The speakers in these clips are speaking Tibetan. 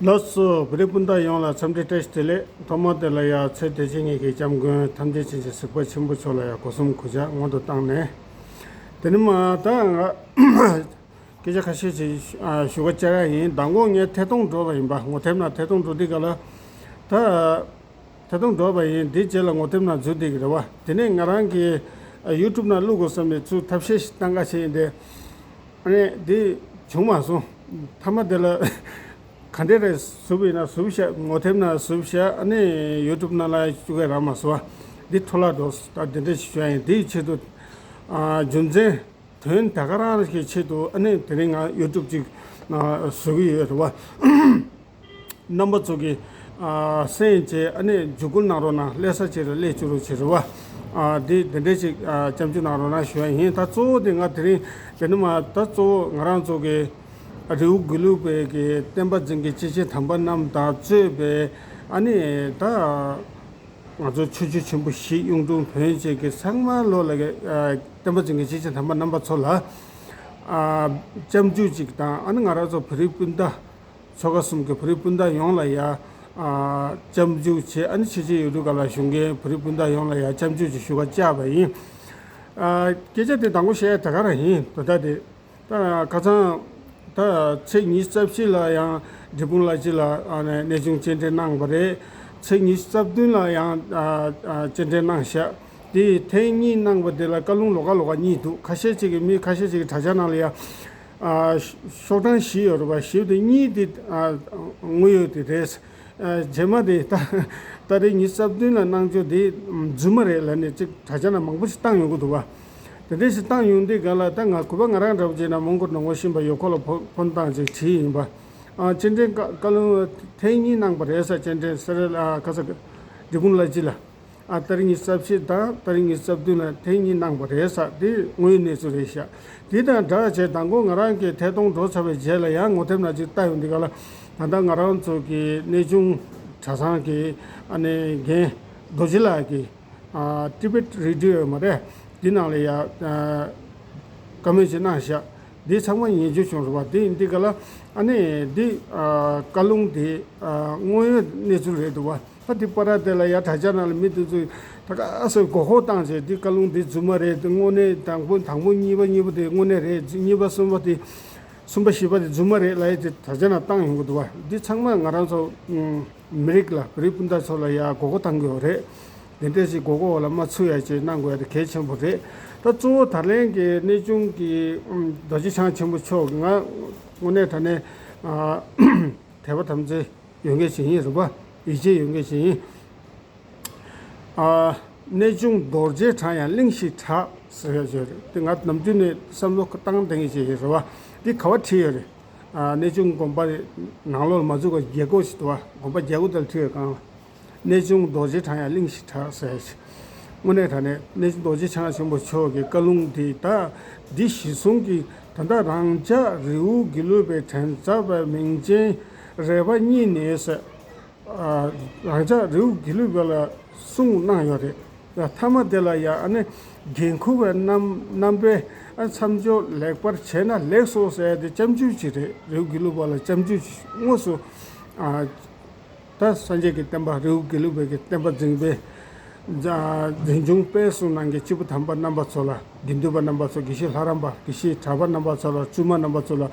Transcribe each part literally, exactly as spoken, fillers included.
ལགས་སོ། བོད་རིགས་སྤུན་ཟླ་ཡོངས་ལ་འཚམས་འདྲི་བཀྲ་ཤིས་བདེ་ལེགས། ཐོག་མར་དེ་ལ་ཡང་ཚེ་འདི་ཕྱི་གཉིས་ཀྱི་སྐྱབས་མགོན་ཐམས་ཅད་མཁྱེན་ཅིང་གཟིགས་པ་ཆེན་པོ་མཆོག་ལ་ཡང་སྒོ་གསུམ་གུས་ཕྱག་སྔོན་དུ་བཏང་ནས། དེ་ནས་མར་ད་ང་སྐད་ཆ་ཁ་ཤས་ཅིག་ཞུ་ག་བཅར་ཡ་ཡིན། མདང་དགོང་ངས་ཐད་གཏོང་འགྲོ་བ་ཡིན་པ། ངོ་དེབ་ནང་ཐད་གཏོང་འགྲོ་དུས་ག་ལ་ད། ད་དུང་འགྲོ་བ་ཡིན། འདི་རྗེས་ལ་ངོ་དེབ་ནང་འཛུལ་བསྡད་ཀྱི་རེད་བ། དེ་ནས་ང་རང་གི་ཡུ་ཊུབ་ནང་བླུག་དགོས་བསམ་ནས་ཚུར་ཐབས་ཤེས་ཤིག་བཏང་ག་བྱས་ཡིན་ཏེ། ཨ་ནི་འདི་བྱུང་མ་སོང་། མཐའ་མ་དེ་ལ་ག་འདྲས་རེད། བཟོས་པ་ཡིན་ན་བཟོས་བཞག་ངོ་དེབ་ནང་བཟོས་བཞག་ཨ་ནི་ཡུ་ཊུབ་ནང་ལ་བཅུག་གི་རག་མ་སོང་བ། འདི་འཕྲོ་བརླག་འགྲོ་སོང་། ད་འདི་འདྲས་ཞིག་ཞུ་ཡ་ཡིན། འདིའི་ཆེད་དུ་རྒྱུ་མཚན། དོན་ད་ག་རང་གི་ཆེད་དུ་ཨ་ནི་དེ་རིང་ང་ཡུ་ཊུབ་ཅིག་བཟོ་གི་ཡོད་རེད་བ། རྣམ་པ་ཚོ་གི་གསན་བྱས་ཨ་ནི་འཇུག་སྐུལ་གནང་རོགས་གནང་། སླེབས་ས་ཅིག་ལ་སླེབས་བཅུག་རོགས་བྱེད་རེད་བ། འདི་དེ་འདྲས་ཅིག་སྐྱབས་འཇུག་གནང་རོགས་གནང་ཞུ་ཡ་ཡིན། ད་གཙོ་བོ་དེ་ང་དེ་རིང་དེ་ནི་མ་ད་གཙོ་བོ་ང་རང་ཚོ་གི་རི་བོ་དགེ་ལུགས་པའི་གི་བསྟན་པ་འཛིན་གྱི་སྐྱེས་ཆེན་དམ་པ་རྣམས་དང་གཙོས་པའི་ཨ་ནི་ད། ང་ཚོ་ཆོས་བརྒྱུད་ཆེན་པོ་བཞི་གཡུང་དྲུང་བོན་བཅས་ཀྱི་ཚང་མ་ལོ་ལ་གི་བསྟན་པ་འཛིན་མཁན་སྐྱེས་ཆེན་དམ་པ་རྣམ་པ་ཚོ་ལ་སྐྱབས་འཇུག་ཅིག་དང་། ཨ་ནི་ང་རང་ཚོ་བོད་རིགས་སྤུན་ཟླ་ཆོལ་ཁ་གསུམ་གྱི་བོད་རིགས་སྤུན་ཟླ་ཡོངས་ལ་ཡ་སྐྱབས་འཇུག་བྱས། ཨ་ནི་ཕྱི་རྒྱལ་ཡུལ་གྲུ་ཁག་ལ་བཞུགས་མཁན་བོད་རིགས་སྤུན་ཟླ་ཡོངས་ལ་ཡ་སྐྱབས་འཇུག་ཅིག་ཞུ་ག་བཅར་བ་ཡིན། སྐད་ཆ་དེ་དང་པོ་བཤད་ཡ་དེ་ག་རང་ཡིན། ད་ལྟ་དེ། ད་ཁ་སང་ད་ཚེས་ཉི་ཤུ་རྩ་བཞི་ལ་ཡང་འབྲས་སྤུངས་ལ་ཅི་ལ་ཨ་ནས་གནས་ཆུང་སྤྱན་འདྲེན་གནང་བ་རེད། ཚེས་ཉི་ཤུ་རྩ་བདུན་ལ་ཡང་ཨ་ཨ་སྤྱན་འདྲེན་གནང་ཤག་དེ་ཐེངས་གཉིས་གནང་བ་དེ་ལ་བཀའ་ལུང་ལོགས་ཀ་ལོགས་ཀ་གཉིས་འདུག་ཁ་ཤས་ཅིག་གིས་མི་ཁ་ཤས་ཅིག་གིས་དྲ་རྒྱ་ནང་ལ་ཡང་ཨ་ཤོག་གྲངས་བཞི་ཡོད་རེད་པ། བཞི་དེ་གཉིས་དེ་ཨ་དངོས་ཡོད་དེ་རེད། རྗེས་མ་དེ་ད་ད་རེས་ཉི་ཤུ་རྩ་བདུན་ལ་གནང་རྒྱུ་དེ་རྫུན་མ་རེད་ལབ་ནས་ཅིག་དྲ་རྒྱ་ནང་མང་པོ་ཞིག་བཏང་ཡོང་གི་འདུག་བ། དེ་འདྲ་ཞིག་བཏང་ཡོང་དུས་ག་ལ་ད་ང་གུས་པ་ང་རང་འདྲ་པོ་བྱས་ན་མོན་གྷོ་ནང་པ་ཤིང་པ་ཡོད་ཁོ་ལ་ཕོ་ཕོན་བཏང་ཅིག་བྲིས་ཡིན་པ། ཨ་སྤྱན་འདྲེན་བཀའ་བཀའ་ལུང་ཐེངས་གཉིས་གནང་བ་རེད་ས། སྤྱན་འདྲེན་སེ་ར་ལ་ཁ་ས་འབྲས་སྤུངས་ལ་ཅི་ལ། ཨ་ཏ་རིག་ཉི་ཤུ་རྩ་བཞི་དང་ཏ་རིག་ཉི་ཤུ་རྩ་བདུན་ལ་ཐེངས་གཉིས་གནང་བ་རེད་ས། དེ་དངོས་ཡོད་གནས་ཚུལ་རེད་ཤག་དེ་དང་སྦྲགས་བྱས་མདང་དགོང་ང་རང་གི་ཐད་གཏོང་འགྲོ་ཚར་བའི་རྗེས་ལ་ཡང་ངོ་དེབ་ནང་ཅིག་ལྟ་ཡོང་དུས་ག་ལ་ད་ལྟ་ང་རང་ཚོ་གི་གནས་ཆུང་གྲྭ་ཚང་གི་ཨ་ནི་རྒན་རྡོ་རྗེ་ལགས་ཀྱིས་ཨ་ཊི་བེཊ་རེ་ཌི་ཡོ་མ་རེད། འདི་ནང་ལ་ཡ་ཨ་བཀའ་མོལ་ཅིག་གནང་ཤག་འདི་ཚང་མ་ཉན་རྒྱུ་བྱུང་རེད་བ། འདི་འདི་ག་ལ་ཨ་ནི་འདི་ཨ་བཀའ་ལུང་འདི་ཨ་དངོས་ཡོད་གནས་ཚུལ་རེད་འདུག་བ། ད་འདི་པར་དེ་ལ་ཡ་དྲ་རྒྱ་ནང་ལ་མི་དེ་ཚོས་ད་ག་སེ་མགོ་སྐོར་བཏང་བྱས་འདི་བཀའ་ལུང་འདི་རྫུན་མ་རེད། འདི་དངོས་གནས་དང་པོ་དང་པོ་གཉིས་པ་གཉིས་པ་དེ་དངོས་གནས་རེད། གཉིས་པ་གསུམ་པ་དེ་གསུམ་པ་བཞི་པ་དེ་རྫུན་མ་རེད་ལབ་ཡས་དེ་དྲ་རྒྱ་ནང་བཏང་ཡོང་གི་འདུག་བ། འདི་ཚང་མ་ང་རང་ཚོ་མི་རིགས་ལ་བོད་རིགས་སྤུན་ཟླ་ཚོ་ལ་ཡ་མགོ་སྐོར་བཏང་གི་ཡོད་རེད། དེ་འདྲས་ཞིག་མགོ་སྐོར་ལ་མ་ཚུད་ཡ་ཅིག་གནང་དགོས་ཡ་དེ་གལ་ཆེན་པོ་རེད། ད་གཙོ་བོ་ད་ལན་གྱི་གནས་ཆུང་གི་རྡོ་རྗེ་འཆང་ཆེན་པོ་མཆོག་གིས་ང་དངོས་གནས་དྲང་གནས་དད་པ་དམ་ཚིག་ཡོད་མཁན་ཞིག་ཡིན་རེད་པ། ཡིད་ཆེས་ཡོད་མཁན་ཞིག་ཡིན། ཨ་གནས་ཆུང་རྡོ་རྗེ་འཆང་ཡང་གླིང་བཞི་གྲགས་ཟེར་ཡ་ཅིག་ཡོད་རེད། དེ་ང་ནམ་རྒྱུན་ནས་བསམ་བློ་བཏང་བསྡད་མཁན་ཞིག་ཡོད་རེད་བ། འདི་ག་བ་བྲིས་ཡོད་རེད། ཨ་གནས་ཆུང་དགོན་པ་ནང་ལོགས་ལ་མ་འཛུལ་བར་རྒྱལ་སྒོ་ཞིག་འདུག་བ། དགོན་པ་རྒྱལ་སྒོ་དེ་ལ་བྲིས་ཡོད་གང་། གནས་ཆུང་རྡོ་རྗེ་འཆང་ཡང་གླིང་བཞི་གྲགས་ཟེར་ཞིག་དངོས་གནས་དྲང་གནས་གནས་ཆུང་རྡོ་རྗེ་འཆང་ཆེན་པོ་མཆོག་གི་བཀའ་ལུང་འདི་ད་འདི་གཞི་བཟུང་གིས་ད་ལྟ་རང་ཅག་རི་བོ་དགེ་ལུགས་པའི་དྲན་རྩ་བའི་མིང་ཅན་རེ་བ་གཉིས་ནས་ཟེར། ཨ་རང་ཅག་རི་བོ་དགེ་ལུགས་པ་ལ་གསུངས་གནང་ཡོད་རེད། ཡ་མཐའ་མ་དེ་ལ་ཡ་ཨ་ནི་འགན་འཁུར་བའི་རྣམ་རྣམ་པའི་ཨ་མཚམས་སྦྱོར་ལེགས་པར་བྱས་ན་ལེགས་སོ་ཟེར་ཡ་དེ་སྐྱབས་འཇུག་ཅིག་རེད། རི་བོ་དགེ་ལུགས་པ་ལ་སྐྱབས་འཇུག་ཅིག་དངོས་སུ་ཨ། ད་སངས་རྒྱས་ཀྱི་བསྟན་པ་རི་བོ་དགེ་ལུགས་པའི་གི་བསྟན་པ་འཛིན་པའི་འཛིན་སྐྱོང་སྤེལ་གསུམ་གནང་མཁན་སྐྱེས་བུ་དམ་པ་རྣམ་པ་ཚོ་ལ། དགེ་འདུན་པ་རྣམ་པ་ཚོ། དགེ་བཤེས་ལྷ་རམས་པ། དགེ་བཤེས་གྲྭ་པ་རྣམ་པ་ཚོ་ལ། བཙུན་མ་རྣམ་པ་ཚོ་ལ།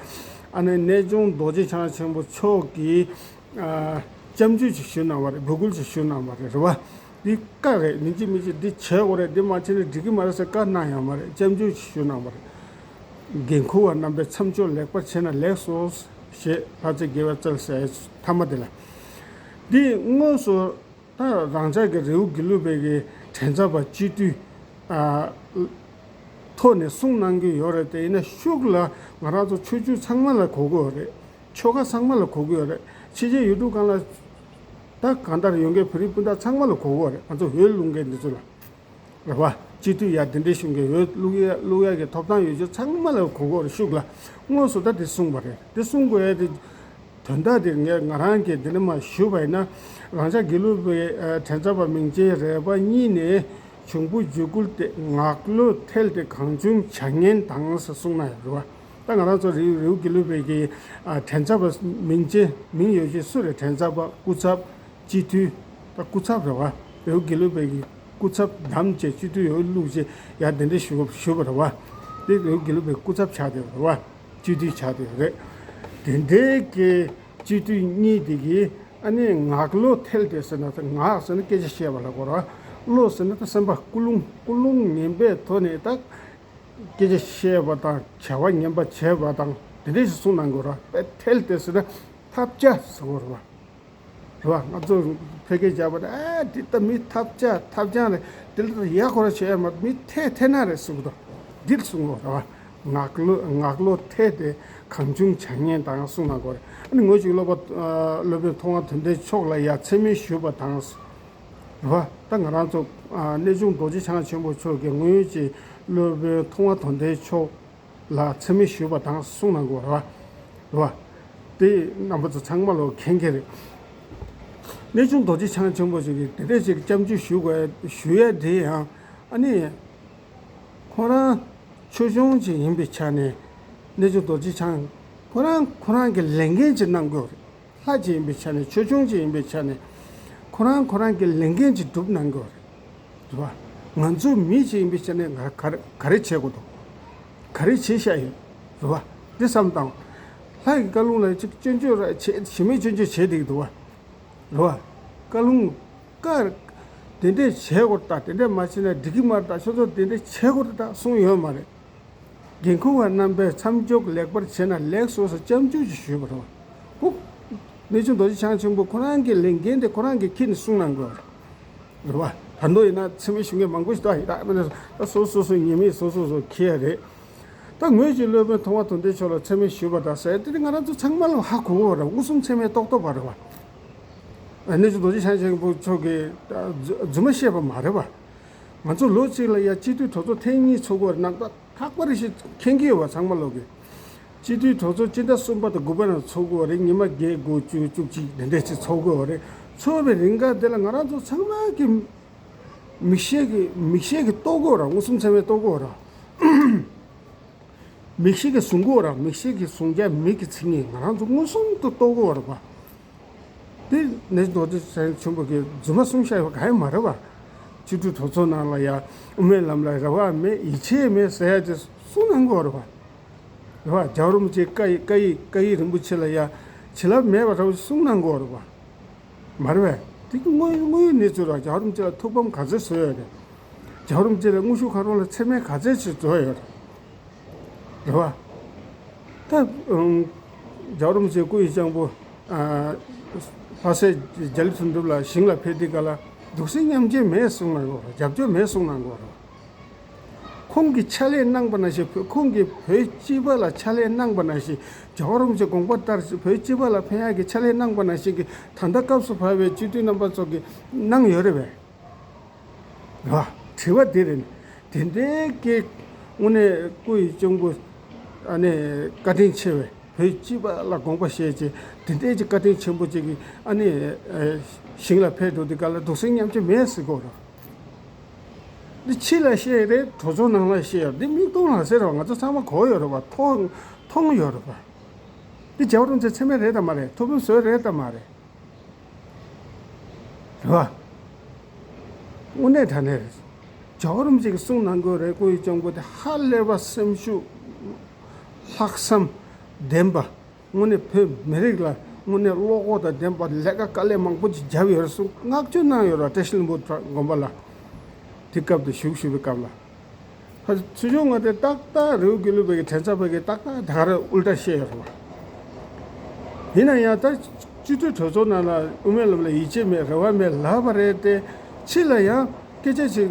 ཨ་ནི་གནས་ཆུང་རྡོ་རྗེ་འཆང་ཆེན་པོ་མཆོག་གིས་ཨ་སྐྱབས་འཇུག་ཅིག་ཞུ་གནང་བ་རེད། འབོད་སྐུལ་ཅིག་ཞུ་གནང་བ་རེད། རེད་བ། འདི་བཀའ་རེད། ཡིན་གཅིག་མིན་གཅིག་འདི་བྱེད་དགོས་རེད། འདི་མ་བྱས་ན་འགྲིག་གི་མ་རེད་ཟེར་བཀའ་གནང་ཡོད་མ་རེད། སྐྱབས་འཇུག་ཅིག་ཞུ་གནང་བ་རེད། འགན་འཁུར་བ་རྣམ་པས་མཚམས་སྦྱོར་ལེགས་པར་བྱས་ན་ལེགས་སོ་ཞེས་ལྷ་རྩེ་དགེ་བའི་རྩལ་ཟེར་མཐའ་མ་དེ་ལ། འདི་དངོས་སུ་ད་རང་ཅག་གི་རི་བོ་དགེ་ལུགས་པའི་གི་དྲན་རྩ་བ་སྤྱི་འཐུས་ཨ་ཐོག་ནས་གསུངས་གནང་གི་ཡོད་རེད་དེ། ཡིན་ན་ཤུགས་ལ་ང་རང་ཚོ་ཆོས་བརྒྱུད་ཚང་མ་ལ་གོ་གི་ཡོད་རེད། ཆོལ་ཁ་ཚང་མ་ལ་གོ་གི་ཡོད་རེད། ཕྱི་རྒྱལ་ཡུལ་གྲུ་གང་ལ་ད་གང་ལྟར་ཡོད་མཁན་བོད་རིགས་སྤུན་ཟླ་ཚང་མ་ལ་གོ་གི་ཡོད་རེད། ང་ཚོ་འོས་བླུག་མཁན་འདི་ཚོ་ལ། རེད་བ། སྤྱི་འཐུས་ཡ་དེ་འདྲའི་གཞུང་གི་འོས་བླུག་ཡ་བླུག་ཡ་གི་ཐོབ་ཐང་ཡོད་རྒྱུ་ཚང་མ་ལ་གོ་གོ་རེ་ཤུགས་ལ་དངོས་སུ་ད་དེ་གསུངས་པ་རེད། དེ་གསུང་དགོས་ཡ་དེ་དོན་དག་དེ་ངས་ང་རང་གིས་དེ་ནས་མ་ཞུ་བ་ཡིན་ན། རང་ཅག་དགེ་ལུགས་པའི་དྲན་རྩ་བ་མིང་ཅན་རེ་བ་གཉིས་ནས་འབྱུང་པོ་རྒྱུད་བསྐུལ་ཏེ་ངག་བློས་ཐལ་ཏེ་གང་བྱུང་བྱ་ངན་དང་ཟེར་གསུངས་ན་ཡང་རེད་བ། ད་ང་རང་ཚོ་རི་རི་བོ་དགེ་ལུགས་པའི་གི་ཨ་དྲན་ཚབ་པ་མིང་ཅན་མིང་ཡོད་ཅན་སུ་རེད། དྲན་ཚབ་པ། སྐུ་ཚབ། སྤྱི་འཐུས། ད་སྐུ་ཚབ་རེད་བ། རི་བོ་དགེ་ལུགས་པའི་གི་སྐུ་ཚབ་བདམས་བྱས་སྤྱི་འཐུས་ཡོད་བླུགས་བྱས་ཡར་གདན་འདྲེན་ཞུ་ཞུས་པ་རེད་བ། དེ་རི་བོ་དགེ་ལུགས་པའི་སྐུ་ཚབ་ཆགས་བསྡད་པ་རེད་བ། སྤྱི་འཐུས་ཆགས་བསྡད་པ་རེད། དེ་འདྲའི་གི་སྤྱི་འཐུས་གཉིས་དེ་གིས་ཨ་ནི་ངག་བློ་ཐལ་ཏེ་ཟེར་ན། ད་ངག་ཟེར་ན་སྐད་ཆ་བཤད་པ་ལ་གོ་ར། བློ་ཟེར་ན་ད་སེམས་པ་ཀུན་སློང་ཀུན་སློང་ངན་པའི་ཐོག་ནས་ད་སྐད་ཆ་བཤད་པ་དང་བྱ་བ་ངན་པ་བྱས་པ་དང་དེ་འདྲས་ཞིག་གསུངས་གནང་དགོས་ར། དཔེ་ཐལ་ཏེ་ཟེར་ན་ཐབས་ཆག་ཟེར་དགོས་ར་བ། རེད་བ། ང་ཚོ་ཕལ་སྐད་རྒྱག་པ་ན་ཨ་འདི་ལྟ་མི་ཐབས་ཆག་ཐབས་ཆག་རེད། འདི་ལ་ཡ་ཁོ་ར་བྱས་མ་མི་ཐལ་ཐལ་ན་རེད་གསུངས་དོ། འདི་ལ་གསུངས་དགོས་ར་བ། ངག་བློ་ངག་བློ་ཐལ་ཏེ་གང་བྱུང་བྱ་ངན་དང་གསུངས་གནང་དགོས་རེད། ཨ་ནི་ངོས་ཀྱི་སློབ་པ་སློབ་དཔོན་མཐོང་བ་དོན་ལྡན་མཆོག་ལ་ཡ་མཚན་སྨད་ཞུས་པ་དང་། རེད་བ། ད་ང་རང་ཚོ་ཨ་གནས་ཆུང་རྡོ་རྗེ་འཆང་ཆེན་པོ་མཆོག་གིས་ངོས་ཀྱི་སློབ་དཔོན་མཐོང་བ་དོན་ལྡན་མཆོག་ལ་མཚན་སྨད་ཞུས་པ་དང་གསུངས་གནང་དགོས་རེད་བ། རེད་བ། དེ་རྣམ་པ་ཚོ་ཚང་མ་ལོ་མཁྱེན་གྱི་རེད། གནས་ཆུང་རྡོ་རྗེ་འཆང་ཆེན་པོ་མཆོག་གིས་དེ་འདྲས་ཅིག་སྐྱབས་འཇུག་ཞུ་དགོས་ཞུ་ཡ་དེ་ཡང་ཨ་ནི་ཁོ་རང་ཆོས་སྐྱོང་ཅིག་ཡིན་པའི་ཆ་ནས། གནས་ཆུང་རྡོ་རྗེ་འཆང་ཁོ་རང་ཁོ་རང་གི་ལས་འགན་ཅིག་གནང་དགོས་རེད། ལྷ་ཅིག་ཡིན་པའི་ཆ་ནས། ཆོས་སྐྱོང་ཅིག་ཡིན་པའི་ཆ་ནས་ཁོ་རང་ཁོ་རང་གི་ལས་འགན་ཅིག་སྒྲུབ་གནང་དགོས་རེད། རེད་བ། ང་ཚོ་མི་ཅིག་ཡིན་པའི་ཆ་ནས་ང་ག་རེ་ག་རེ་བྱེད་དགོས་འདུག་ག་རེ་བྱེད་བཞག་ཡོད། རེད་བ། འདི་བསམ་དང་། ལྷ་ཡི་བཀའ་ལུང་ལ་ཅིག་སྐྱོན་བརྗོད་ར་བྱེད་གཞི་མེད་སྐྱོན་བརྗོད་བྱེད་བསྡད་ཀྱི་འདུག་བ། རེད་བ། བཀའ་ལུང་བཀའ་དེ་འདྲས་བྱེད་དགོས་ད། དེ་འདྲས་མ་བྱས་ན་འགྲིག་གི་མ་རེད་ད། ཁྱོད་ཚོ་དེ་འདྲས་བྱེད་དགོས་རེད་ད་གསུངས་ཡོད་མ་རེད། འགན་འཁུར་བ་རྣམ་པས་མཚམས་འཇོག་ལེགས་པར་བྱས་ན་ལེགས་སོ་ཟེར་སྐྱབས་འཇུག་ཅིག་ཞུས་པ་རེད་བ། ཁོ་གནས་ཆུང་རྡོ་རྗེ་འཆང་ཆེན་པོ་ཁོ་རང་གི་ལས་འགན་དེ་ཁོ་རང་གིས་འཁྱེར་ནས་གསུངས་གནང་དགོས་རེད། རེད་བ། ད་དུང་ཡིན་ན་མཚན་སྨད་ཞུ་མཁན་མང་པོ་ཞིག་འདུག་ཡིན་ད་མིན་ན་ད་སོ་སོ་སོ་ཉེས་མེད་སོ་སོ་སོ་འཁྱེར་ཡ་རེད། ད་ངོས་ཀྱི་སློབ་དཔོན་མཐོང་བ་དོན་ལྡན་མཆོག་ལ་མཚན་སྨད་ཞུས་པ་དང་ཟེར་དེ་ནི་ང་རང་ཚོ་ཚང་མ་ལ་ཧ་གོ་གི་རེད། མངོན་སུམ་མཚན་སྨད་རྟོགས་རྟོགས་པ་རེད་བ། གནས་ཆུང་རྡོ་རྗེ་འཆང་ཆེན་པོ་མཆོག་གིས་རྫུན་མ་བཤད་པ་མ་རེད་བ། ང་ཚོ་ལོ་གཅིག་ལ་ཡ་སྤྱི་འཐུས་གྲོས་ཚོགས་ཐེངས་གཉིས་ཚོགས་ཀྱི་ཡོད་རེད། རྣམ་པ་ལྷག་པ་རེ་ཞིག་མཁྱེན་གྱི་ཡོད་པ་ཚང་མ་ལོག་གི། སྤྱི་འཐུས་གྲོས་ཚོགས་སྤྱི་ཟླ་གསུམ་པ་དང་དགུ་པ་ནང་ཚོགས་ཀྱི་ཡོད་རེད། ཉི་མ་བརྒྱད་དགུ་བཅུ་བཅུ་གཅིག་དེ་འདྲས་ཅིག་ཚོགས་ཀྱི་ཡོད་རེད། ཚོགས་པའི་རིང་ག་དེ་ལ་ང་རང་ཚོ་ཚང་མ་གི་མིག་ཤེལ་གྱི་མིག་ཤེལ་གྱི་རྟོགས་ཀྱི་ཡོད་རེད། མངོན་སུམ་ཚད་མས་རྟོགས་ཀྱི་ཡོད་རེད། མིག་ཤེལ་གྱིས་བཟུང་གི་ཡོད་རེད། མིག་ཤེལ་གྱིས་བཟུང་རྒྱུ་མིག་གིས་མཚན་ཉིད་ང་རང་ཚོ་མངོན་སུམ་དུ་རྟོགས་ཀྱི་ཡོད་རེད་པ། དེ་ནས་རྡོ་རྗེ་འཆང་ཆེན་པོ་གིས་རྫུན་མ་གསུངས་བཞག་ཡོད་གང་ཡང་མ་རེད་པ། སྤྱི་འཐུས་གྲོས་ཚོགས་ནང་ལ་ཡ་དབུ་མའི་ལམ་ལ་རེ་བ་མེད་ཡིད་ཆེས་མེད་ཟེར་ཡ་དེ་གསུངས་གནང་གི་ཡོད་རེད་པ། རེད་པ། རྒྱལ་བ་རིན་པོ་ཆེའི་བཀའ་ཡི་བཀའ་ཡི་བཀའ་ཡི་རིན་པོ་ཆེ་ལ་ཡ་བྱིན་རླབས་མེད་པ་འདྲ་བོ་གསུངས་གནང་གི་ཡོད་རེད་པ། མ་རེད་པས། དེ་གི་དངོས་དངོས་ཡོད་གནས་ཚུལ་ར། རྒྱལ་བ་རིན་པོ་ཆེ་ལ་ཐུགས་ཕམ་ག་ཚད་བཟོས་ཡོད་རེད། རྒྱལ་བ་རིན་པོ་ཆེ་ལ་དངོས་ཤུགས་མཁའ་རླུང་ལ་མཚན་སྨད་ག་ཚད་ཅིག་བཟོས་ཡོད་རེད། རེད་པ། ད་ཨང་། རྒྱལ་བ་རིན་པོ་ཆེ་སྐུ་ཡི་སྤྱང་པོ་ཨ་ལྷ་སྲས་རྒྱ་ལེགས་ཚུལ་ཁྲིམས་ལགས་ཞིང་ལ་ཕེབས་དུས་ག་ལ་གདུང་སེམས་མཉམ་སྐྱེད་མེད་གསུངས་གནང་གི་ཡོད་རེད། རྒྱབ་སྐྱོར་མེད་གསུངས་གནང་གི་ཡོད་རེད། ཁོང་གིས་ཕྱག་ལས་གནང་པ་ནང་བཞིན། བོད་ཁོང་གིས་བོད་སྤྱི་པ་ལ་ཕྱག་ལས་གནང་པ་ནང་བཞིན། རྒྱལ་བ་རིན་པོ་ཆེ་དགོངས་པ་ལྟར་བོད་སྤྱི་པ་ལ་ཕན་ཡག་གི་ཕྱག་ལས་གནང་པ་ནང་བཞིན་གྱི་ད་ལྟ་སྐབས་སུ་བབས་པའི་སྤྱི་འཐུས་རྣམ་པ་ཚོ་གིས་གནང་ཡོད་རེད་པས། རེད་པ། དྲི་བ་འདི་རེད། དེ་འདྲའི་གི་དངོས་གནས་སྐུ་ཡི་སྤྱང་པོ་ཨ་ནི་བཀའ་དྲིན་ཆེ་བའི་བོད་སྤྱི་པ་ལ་དགོངས་པ་བཞེས་བྱས། དེ་འདྲའི་གི་བཀའ་དྲིན་ཆེན་པོ་ཅིག་གིས་ཨ་ནི་ཨ་ཞིང་ལ་ཕེབས་འགྲོ་དུས་ག་ལ་གདུང་སེམས་མཉམ་སྐྱེད་མེད་ཟེར་གོ་ར། འདི་ཕྱི་ལ་བཤད་རེད། གྲོས་ཚོགས་ནང་ལ་བཤད་ཡོད། འདི་མིག་མཐོང་ལག་ཟིན་རེད་པ། ང་ཚོ་ཚང་མ་གོ་ཡོད་རེད་པ། མཐོང་མཐོང་ཡོད་རེད་པ། འདི་རྒྱལ་བ་རིན་པོ་ཆེ་མཚན་སྨད་རེད་དམ་མ་རེད། ཐུགས་ཕམ་བཟོས་རེད་དམ་མ་རེད། རེད་པ། དངོས་གནས་དྲང་གནས་རེད། རྒྱལ་བ་རིན་པོ་ཆེ་གིས་གསུངས་གནང་གི་ཡོད་རེད། སྐུ་ཡི་སྤྱང་པོ་དེ་ཧ་ལས་པ་སེམས་ཤུགས་ལྷག་བསམ་ལྡན་པ། དངོས་གནས་བོད་མི་རིགས་ལ་དངོས་གནས་བློ་ཁོག་དང་ལྡན་པ། ལས་ཀ་དཀའ་ལས་མང་པོ་ཅིག་བརྒྱབ་ཡོད་རེད་གསུངས། བསྔགས་བརྗོད་གནང་ཡོད་རེད། བཀྲ་ཤིས་ལྷུན་པོ་དགོན་པ་ལ་དེ་སྐབས་དེ་བཞུགས་བཞུགས་པའི་སྐབས་ལ། ད་ཚུལ་ཆུང་ང་དེ་ཏག་ཏག་རི་བོ་དགེ་ལུགས་པའི་གི་དྲན་ཚབ་པའི་གི་ཏག་ཏག་ད་ག་རེ་ཨུལ་ཏྲ་བཤད་ཡོད་རེད་པ། ཡིན་ན་ཡང་ད་སྤྱི་འཐུས་གྲོས་ཚོགས་ནང་ལ་དབུ་མའི་ལམ་ལ་ཡིད་ཆེས་མེད་རེ་བ་མེད་ལབ་པ་རེད་དེ། ཕྱི་ལ་ཡང་སྐད་ཆ་ཅིག་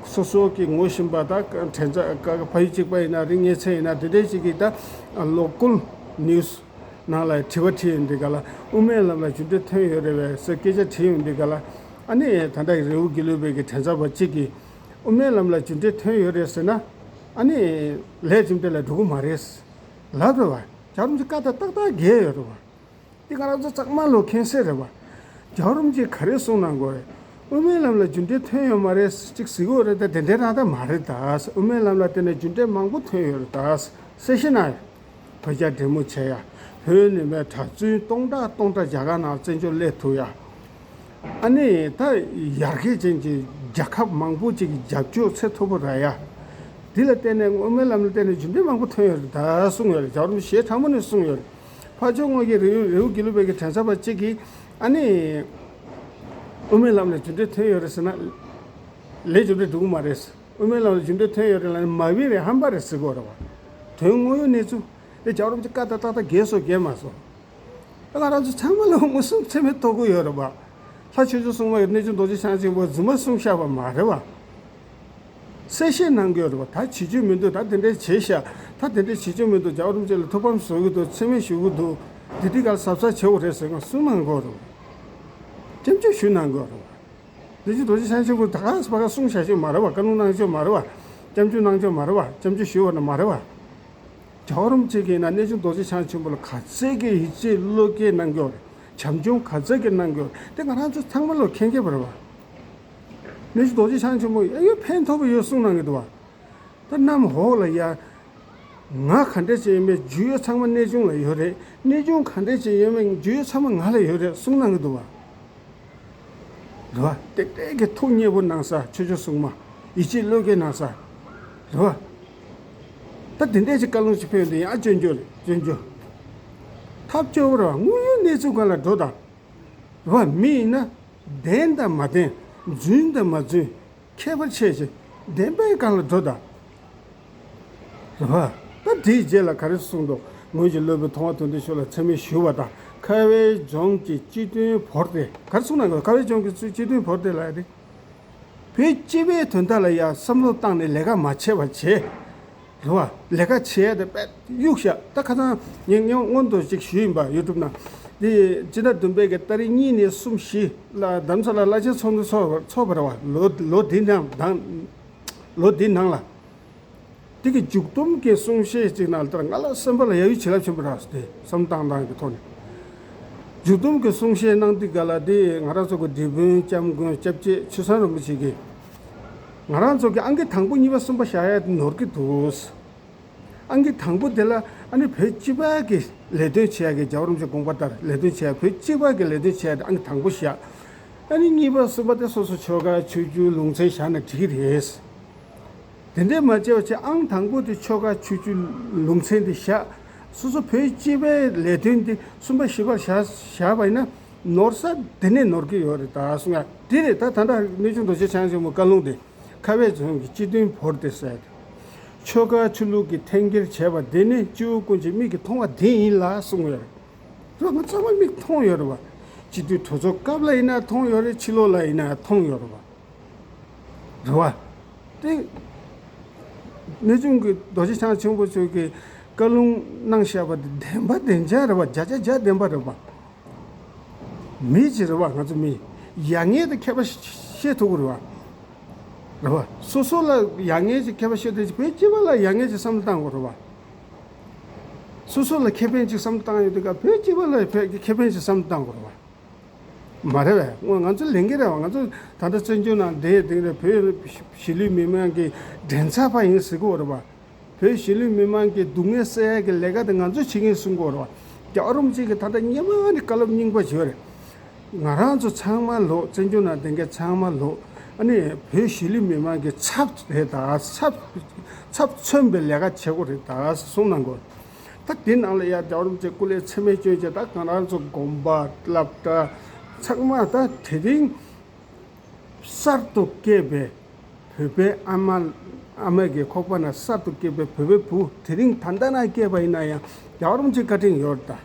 སོ་སོ་གི་ངོ་ཤེས་པ་དང་དྲན་ཚབ་ཕ་ཡུལ་གཅིག་པ་ཡིན་ན་རེད། ངའི་མཚན་ཡིན་ན་དེ་འདྲའི་ཅིག་གིས་ད་ལོ་ཀལ་ནིའུ་སི་ནང་ལ་དྲི་བ་དྲིས་ཡོང་དུས་ག་ལ་དབུ་མའི་ལམ་ལ་རྒྱུན་འབྲས་ཐོན་ཡོད་རེད་པས་ཟེར་སྐད་ཆ་དྲིས་ཡོང་དུས་ག་ལ། ཨ་ནི་ད་ལྟ་རི་བོ་དགེ་ལུགས་པའི་གི་དྲན་ཚབ་པ་གཅིག་གིས་དབུ་མའི་ལམ་ལ་རྒྱུན་འབྲས་ཐོན་ཡོད་རེད་ཟེར་ན། ཨ་ནི་ལས་རྒྱུ་འབྲས་ལ་འགྲོ་གི་མ་རེད་ལབ་རེད་པ། རྒྱལ་བ་རིན་པོ་ཆེ་བཀའ་དང་ཏག་ཏག་འགལ་ཡོད་རེད་པ། འདི་ང་རང་ཚོ་ཚང་མ་ལོ་མཁྱེན་གསལ་རེད་པ། རྒྱལ་བ་རིན་པོ་ཆེས་ག་རེ་གསུངས་གནང་གི་ཡོད་རེད། དབུ་མའི་ལམ་ལ་རྒྱུན་འབྲས་ཐོན་ཡོད་མ་རེད་ཅིག་ཟེར་གི་ཡོད་རེད་དེ། དེ་འདྲའི་རང་ད་མ་རེད་ད། དབུ་མའི་ལམ་ལ་བརྟེན་ནས་རྒྱུན་འབྲས་མང་པོ་ཐོན་ཡོད་རེད་ད་གསལ་བཤད་གནང་ཡོད། བོད་རྒྱ་འབྲེལ་མོལ་བྱས་ཡ། བོད་ནས་མི་གྲྭ་བཙུན་སྟོང་ཕྲག་སྟོང་ཕྲག་རྒྱ་གར་ནང་བཙན་བྱོལ་སླེབས་ཐུབ་ཡ། ཨ་ནི་ད་ཡར་རྒྱས་ཅན་གྱི་རྒྱལ་ཁབ་མང་པོ་ཅིག་གི་རྒྱབ་སྐྱོར་ཚད་མཐོ་པོ་རག་ཡ། འདི་ལ་བརྟེན་ནས་དབུ་མའི་ལམ་ལ་བརྟེན་ནས་རྒྱུ་འབྲས་མང་པོ་ཐོན་ཡོད་རེད་ད་གསུངས་ཡོད་རེད། རྒྱལ་བ་རིན་པོ་ཆེ་ཞལ་དྲང་པོ་ནས་གསུངས་ཡོད་རེད། ཕར་ཕྱོགས་ངོས་ཀྱི་རི་བོ་རི་བོ་དགེ་ལུགས་པའི་གི་གྲྭ་ས་པ་གཅིག་གིས་ཨ་ནི་དབུ་མའི་ལམ་ལ་རྒྱུ་འབྲས་ཐོན་ཡོད་རེད་ཟེར་ན། ལས་རྒྱུ་འབྲས་འགྲོ་གི་མ་རེད། དབུ་མའི་ལམ་ལ་རྒྱུ་འབྲས་ཐོན་ཡོད་རེད་ལབ་ནས་མ་བིན་རེད་ཧམ་པ་རེད་ཟེར་གོ་རེད་བ། དོན་དངོས་ཡོད་གནས་ཚུལ་དེ་རྒྱལ་བ་རིན་པོ་ཆེ་བཀའ་ལྟར་ཏག་ཏག་འགལ་སོང་འགལ་མ་སོང་། ད་ང་རང་ཚོ་ཚང་མ་ལ་མངོན་སུམ་ཚད་མས་རྟོགས་ཀྱི་ཡོད་རེད་བ། ལྷ་ཆོས་སྐྱོང་སྲུང་མ་གི་གནས་ཆུང་རྡོ་རྗེ་འཆང་ཆེན་པོ་རྫུན་མ་གསུངས་བཞག་པ་མ་རེད་བ། གསལ་བཤད་གནང་གི་ཡོད་རེད་བ། ད་བྱེད་རྒྱུ་མི་འདུག་ད་དེ་འདྲས་བྱས་ཤག་ད་དེ་འདྲས་བྱེད་རྒྱུ་མི་འདུག་རྒྱལ་བ་རིན་པོ་ཆེ་ལ་ཐུགས་ཕམ་བཟོ་གི་འདུག་མཚན་སྨད་ཞུ་གི་འདུག་དེ་དུས་ག་ལ་གཟབ་གཟབ་བྱེད་དགོས་རེད་ཟེར་གང་གསུངས་གནང་གི་ཡོད་རེད་བ། སྐྱབས་འཇུག་ཞུ་གནང་གི་ཡོད་རེད་བ། འདི་ཅི་རྡོ་རྗེ་འཆང་ཆེན་པོ་ད་ག་ས་པ་ག་གསུང་བྱ་ཆོས་མ་རེད་བ། བཀའ་ལུང་གནང་ཆོས་མ་རེད་བ། སྐྱབས་འཇུག་གནང་ཆོས་མ་རེད་བ། སྐྱབས་འཇུག་ཞུ་བ་ན་མ་རེད་བ། རྒྱལ་བ་རིན་པོ་ཆེ་གིས་ན་གནས་ཆུང་རྡོ་རྗེ་འཆང་ཆེན་པོ་ལ་ག་ཚད་ཀྱི་ཡིད་ཆེས་བློ་སྐྱེད་གནང་གི་ཡོད་རེད། བྱམས་སྐྱོང་ག་ཚད་ཀྱི་གནང་གི་ཡོད་རེད། དེ་ང་རང་ཚོ་ཚང་མ་ལོ་མཁྱེན་མཁྱེན་པ་རེད་བ། གནས་ཆུང་རྡོ་རྗེ་འཆང་ཆེན་པོ་ཡ་ཡོད་ཕན་ཐོགས་པ་ཡོད་གསུང་གནང་གི་འདུག་བ། ད་གནམ་འོག་ལ་ཡ། ང་ག་འདྲ་ཅིག་ཡོད་མེད་རྒྱུས་ཡོད་ཚང་མ་གནས་ཆུང་ལ་ཡོད་རེད། གནས་ཆུང་ག་འདྲ་ཅིག་ཡོད་མེད་རྒྱུས་ཡོད་ཚང་མ་ང་ལ་ཡོད་རེད་གསུང་གནང་གི་འདུག་བ། རེད་བ། ཏེག་ཏེག་གི་ཐུགས་མཉེས་པོ་གནང་ས་ཆོས་སྐྱོང་སྲུང་མ། ཡིད་ཆེས་བློ་སྐྱེད་གནང་ས། རེད་བ། ད་དེ་འདྲས་ཅིག་བཀའ་ལུང་ཅིག་ཕེབས་འདི་ཡང་སྐྱོན་བརྗོད་རེད་སྐྱོན་བརྗོད། ཐབས་སྐྱོ་བོ་རེད་བ། དངོས་ཡོད་གནས་ཚུལ་སྒང་ལ་འགྲོ་དང་། རེད་བ། མི་ཡིན་ན། བདེན་དང་མ་བདེན། རྫུན་དང་མ་རྫུན། ཁྱད་པར་ཕྱེ་ཅིང་བདེན་པའི་སྒང་ལ་འགྲོ་དང་། རེད་བ། ད་དེའི་རྗེས་ལ་ག་རེ་གསུངས་འདུག་ངོས་ཀྱི་སློབ་དཔོན་མཐོང་བ་དོན་ལྡན་ཤོས་ལ་མཚན་སྨད་ཞུ་བ་དང་། ཁ་བའི་ལྗོངས་ཀྱི་སྤྱི་དོན་བོར་ཏེ། ག་རེ་གསུངས་ན་དགོས། ཁ་བའི་ལྗོངས་ཀྱི་སྤྱི་དོན་བོར་ཏེ་ལབ་ཡ་དེ། བོད་སྤྱི་པའི་དོན་དག་ལ་ཡ་བསམ་བློ་བཏང་ནས་ལས་ཀ་མ་བྱས་པ་བྱས། རེད་བ། ལས་ཀ་བྱེད་ཡ་དེ་དཔེ་གཡུག་བཞག་ད་ཁ་སང་ངས་ངས་སྔོན་དུ་ཅིག་ཞུས་ཡིན་པ་ཡུ་ཊུབ་ནང་། འདི་སྤྱི་ཟླ་བདུན་པའི་གི་ཏ་རིག་གཉིས་ནས་གསུམ་བཞི་ལ་རྡ་རམ་ས་ལ་བླ་ཆེན་ཚོགས་འདུ་ཚོགས་པ་ཚོགས་པ་རེད་བ། ལོ་ལོ་འདི་ནང་དང་། ལོ་འདི་ནང་ལ། དེ་གི་མཇུག་སྡོམ་གྱི་གསུང་བཤད་ཅིག་ནང་ལ་ལྟར་ང་ལ་སེམས་པ་ལ་ཡ་ཡུལ་བྱིན་རླབས་ཆེན་པོ་རག་སོང་སྟེ་བསམ་བཏང་སྟངས་ཀྱི་ཐོག་ནས། མཇུག་སྡོམ་གྱི་གསུང་བཤད་གནང་དུས་ག་ལ་དེ་ང་རང་ཚོ་གི་སྒྲིག་དཔོན་སྐྱབས་མགོན་སྐྱབས་རྗེ་ཆོས་བཟང་རིན་པོ་ཆེ་གིས། ང་རང་ཚོ་གི་ཨང་ཀི་དང་པོ་གཉིས་པ་གསུམ་པ་བཞག་ཡ་དེ་ནོར་གྱི་འདུག་ཨང་ཀི་དང་པོ་དེ་ལ་ཨ་ནི་བོད་སྤྱི་པ་གི་ལས་དོན་བྱེད་ཡ་གི་རྒྱལ་བ་རིན་པོ་ཆེ་དགོངས་པ་ལྟར་ལས་དོན་བྱེད་ཡ་བོད་སྤྱི་པ་གི་ལས་དོན་བྱེད་ཡ་དེ་ཨང་ཀི་དང་པོ་བཞག་ཨ་ནི་གཉིས་པ་གསུམ་པ་དེ་སོ་སོ་ཆོལ་ཁ་ཆོས་བརྒྱུད་ལུང་ཚན་བཞག་ན་འགྲིག་གི་རེད། དེ་འདྲས་མ་བྱས་པ་བྱས་ཨང་དང་པོ་དེ་ཆོལ་ཁ་ཆོས་བརྒྱུད་ལུང་ཚན་དེ་བཞག་སོ་སོ་བོད་སྤྱི་པའི་ལས་དོན་དེ་གསུམ་པ་བཞི་པར་བཞག་བཞག་པ་ཡིན་ན་ནོར་ས་དེ་ནས་ནོར་གྱི་ཡོད་རེད་ད་གསུང་ཡ་དེ་རེད། ད་ད་ལྟ་གནས་ཆུང་རྡོ་རྗེ་འཆང་ཆེན་པོ་བཀའ་ལུང་དེ་ཁ་བའི་ལྗོངས་ཀྱི་སྤྱི་དོན་བོར་ཏེ་ཟེར་ཏེ། ཆོལ་ཁ་ཆོས་ལུགས་ཀྱི་འཐེན་འཁྱེར་བྱས་པ་དེ་ནི་སྤྱི་བོ་ཀུན་གྱི་མིག་གིས་མཐོང་བ་དེ་ཡིན་ལ་གསུང་ཡོད་རེད། རེད་བ། ང་ཚང་མ་མིག་མཐོང་ཡོད་རེད་བ། སྤྱི་འཐུས་གྲོས་ཚོགས་སྐབས་ལ་ཡིན་ན་མཐོང་ཡོད་རེད། ཕྱི་ལོགས་ལ་ཡིན་ན་མཐོང་ཡོད་རེད་བ། རེད་བ། དེ། གནས་ཆུང་གི་རྡོ་རྗེ་འཆང་ཆེན་པོ་མཆོག་གིས་བཀའ་ལུང་གནང་བཞག་པ་དེ་བདེན་པ་བདེན་ཆ་རེད་བ། བརྒྱ་ཆ་བརྒྱ་བདེན་པ་རེད་བ། མི་ཅིག་རེད་བ། ང་ཚོ་མི་ཡ་ངས་དེ་ཁྱད་པར་ཤེས་ཐུབ་ཀྱི་རེད་བ། རེད་བ། སོ་སོ་ལ་ཡ་ངས་ཅིག་ཁྱད་པར་ཤེས་ཐུབ་ཅིག་བོད་སྤྱི་པ་ལ་ཡ་ངས་ཅིག་བསམ་བློ་བཏང་དགོས་རེད་བ། སོ་སོ་ལ་ཁེ་ཕན་ཅིག་བསམ་བློ་བཏང་ཡོད་དུས་ཀ་བོད་སྤྱི་པ་ལ་ཕན་ཁེ་ཕན་ཅིག་བསམ་བློ་བཏང་དགོས་རེད་བ། མ་རེད་བས། ང་ང་ཚོ་ལས་འགན་རེད་བ། ང་ཚོ་ད་ལྟ་བཙན་བྱོལ་ནང་བསྡད་དེང་རེད། བོད་གཞིས་ལུས་མི་མང་གི་འགྲན་ཚབ་པ་ཡིན་ཟེར་གི་ཡོད་རེད་བ། བོད་གཞིས་ལུས་མི་མང་གི་སྡུག་བསྔལ་སེལ་ཡག་གི་ལས་ཀ་དེ་ང་ཚོས་བྱེད་ཀྱི་ཡིན་གསུང་གི་ཡོད་རེད་བ། རྒྱལ་བ་རིན་པོ་ཆེ་གིས་ད་ལྟ་སྔོན་མ་ནས་བཀའ་སློབ་རྙིང་པ་བྱས་ཡོད་རེད། ང་རང་ཚོ་ཚང་མ་ལོག་བཙན་བྱོལ་ནང་བསྡད་མཁན་ཚང་མ་ལོག་ཨ་ནི་བོད་གཞིས་ལུས་མི་མང་གི་ཚབ་རེད་ད། ཚབ་ཚབ་མཚོན་པའི་ལས་ཀ་བྱེད་དགོས་རེད་ད་གསུང་གནང་གི་ཡོད་རེད། ད་དེ་ནང་ལ་ཡ་རྒྱལ་བ་རིན་པོ་ཆེ་སྐུ་ལས་མཚན་སྨད་བསྐྱོན་བྱས། ད་ང་རང་ཚོ་དགོན་པ་སློབ་གྲྭ་ཚང་མ་ད་དེ་རིང་གསར་དུ་སྐྱེས་པའི་བོད་པའི་ཨ་མ་ཨ་མ་གི་ཁོག་པ་ན་གསར་དུ་སྐྱེས་པའི་བོད་པའི་བུ་དེ་རིང་ད་ལྟ་ན་སྐྱེས་པ་ཡིན་ན་ཡང་རྒྱལ་བ་རིན་པོ་ཆེ་བཀའ་དྲིན་ཡོད་རེད་ད།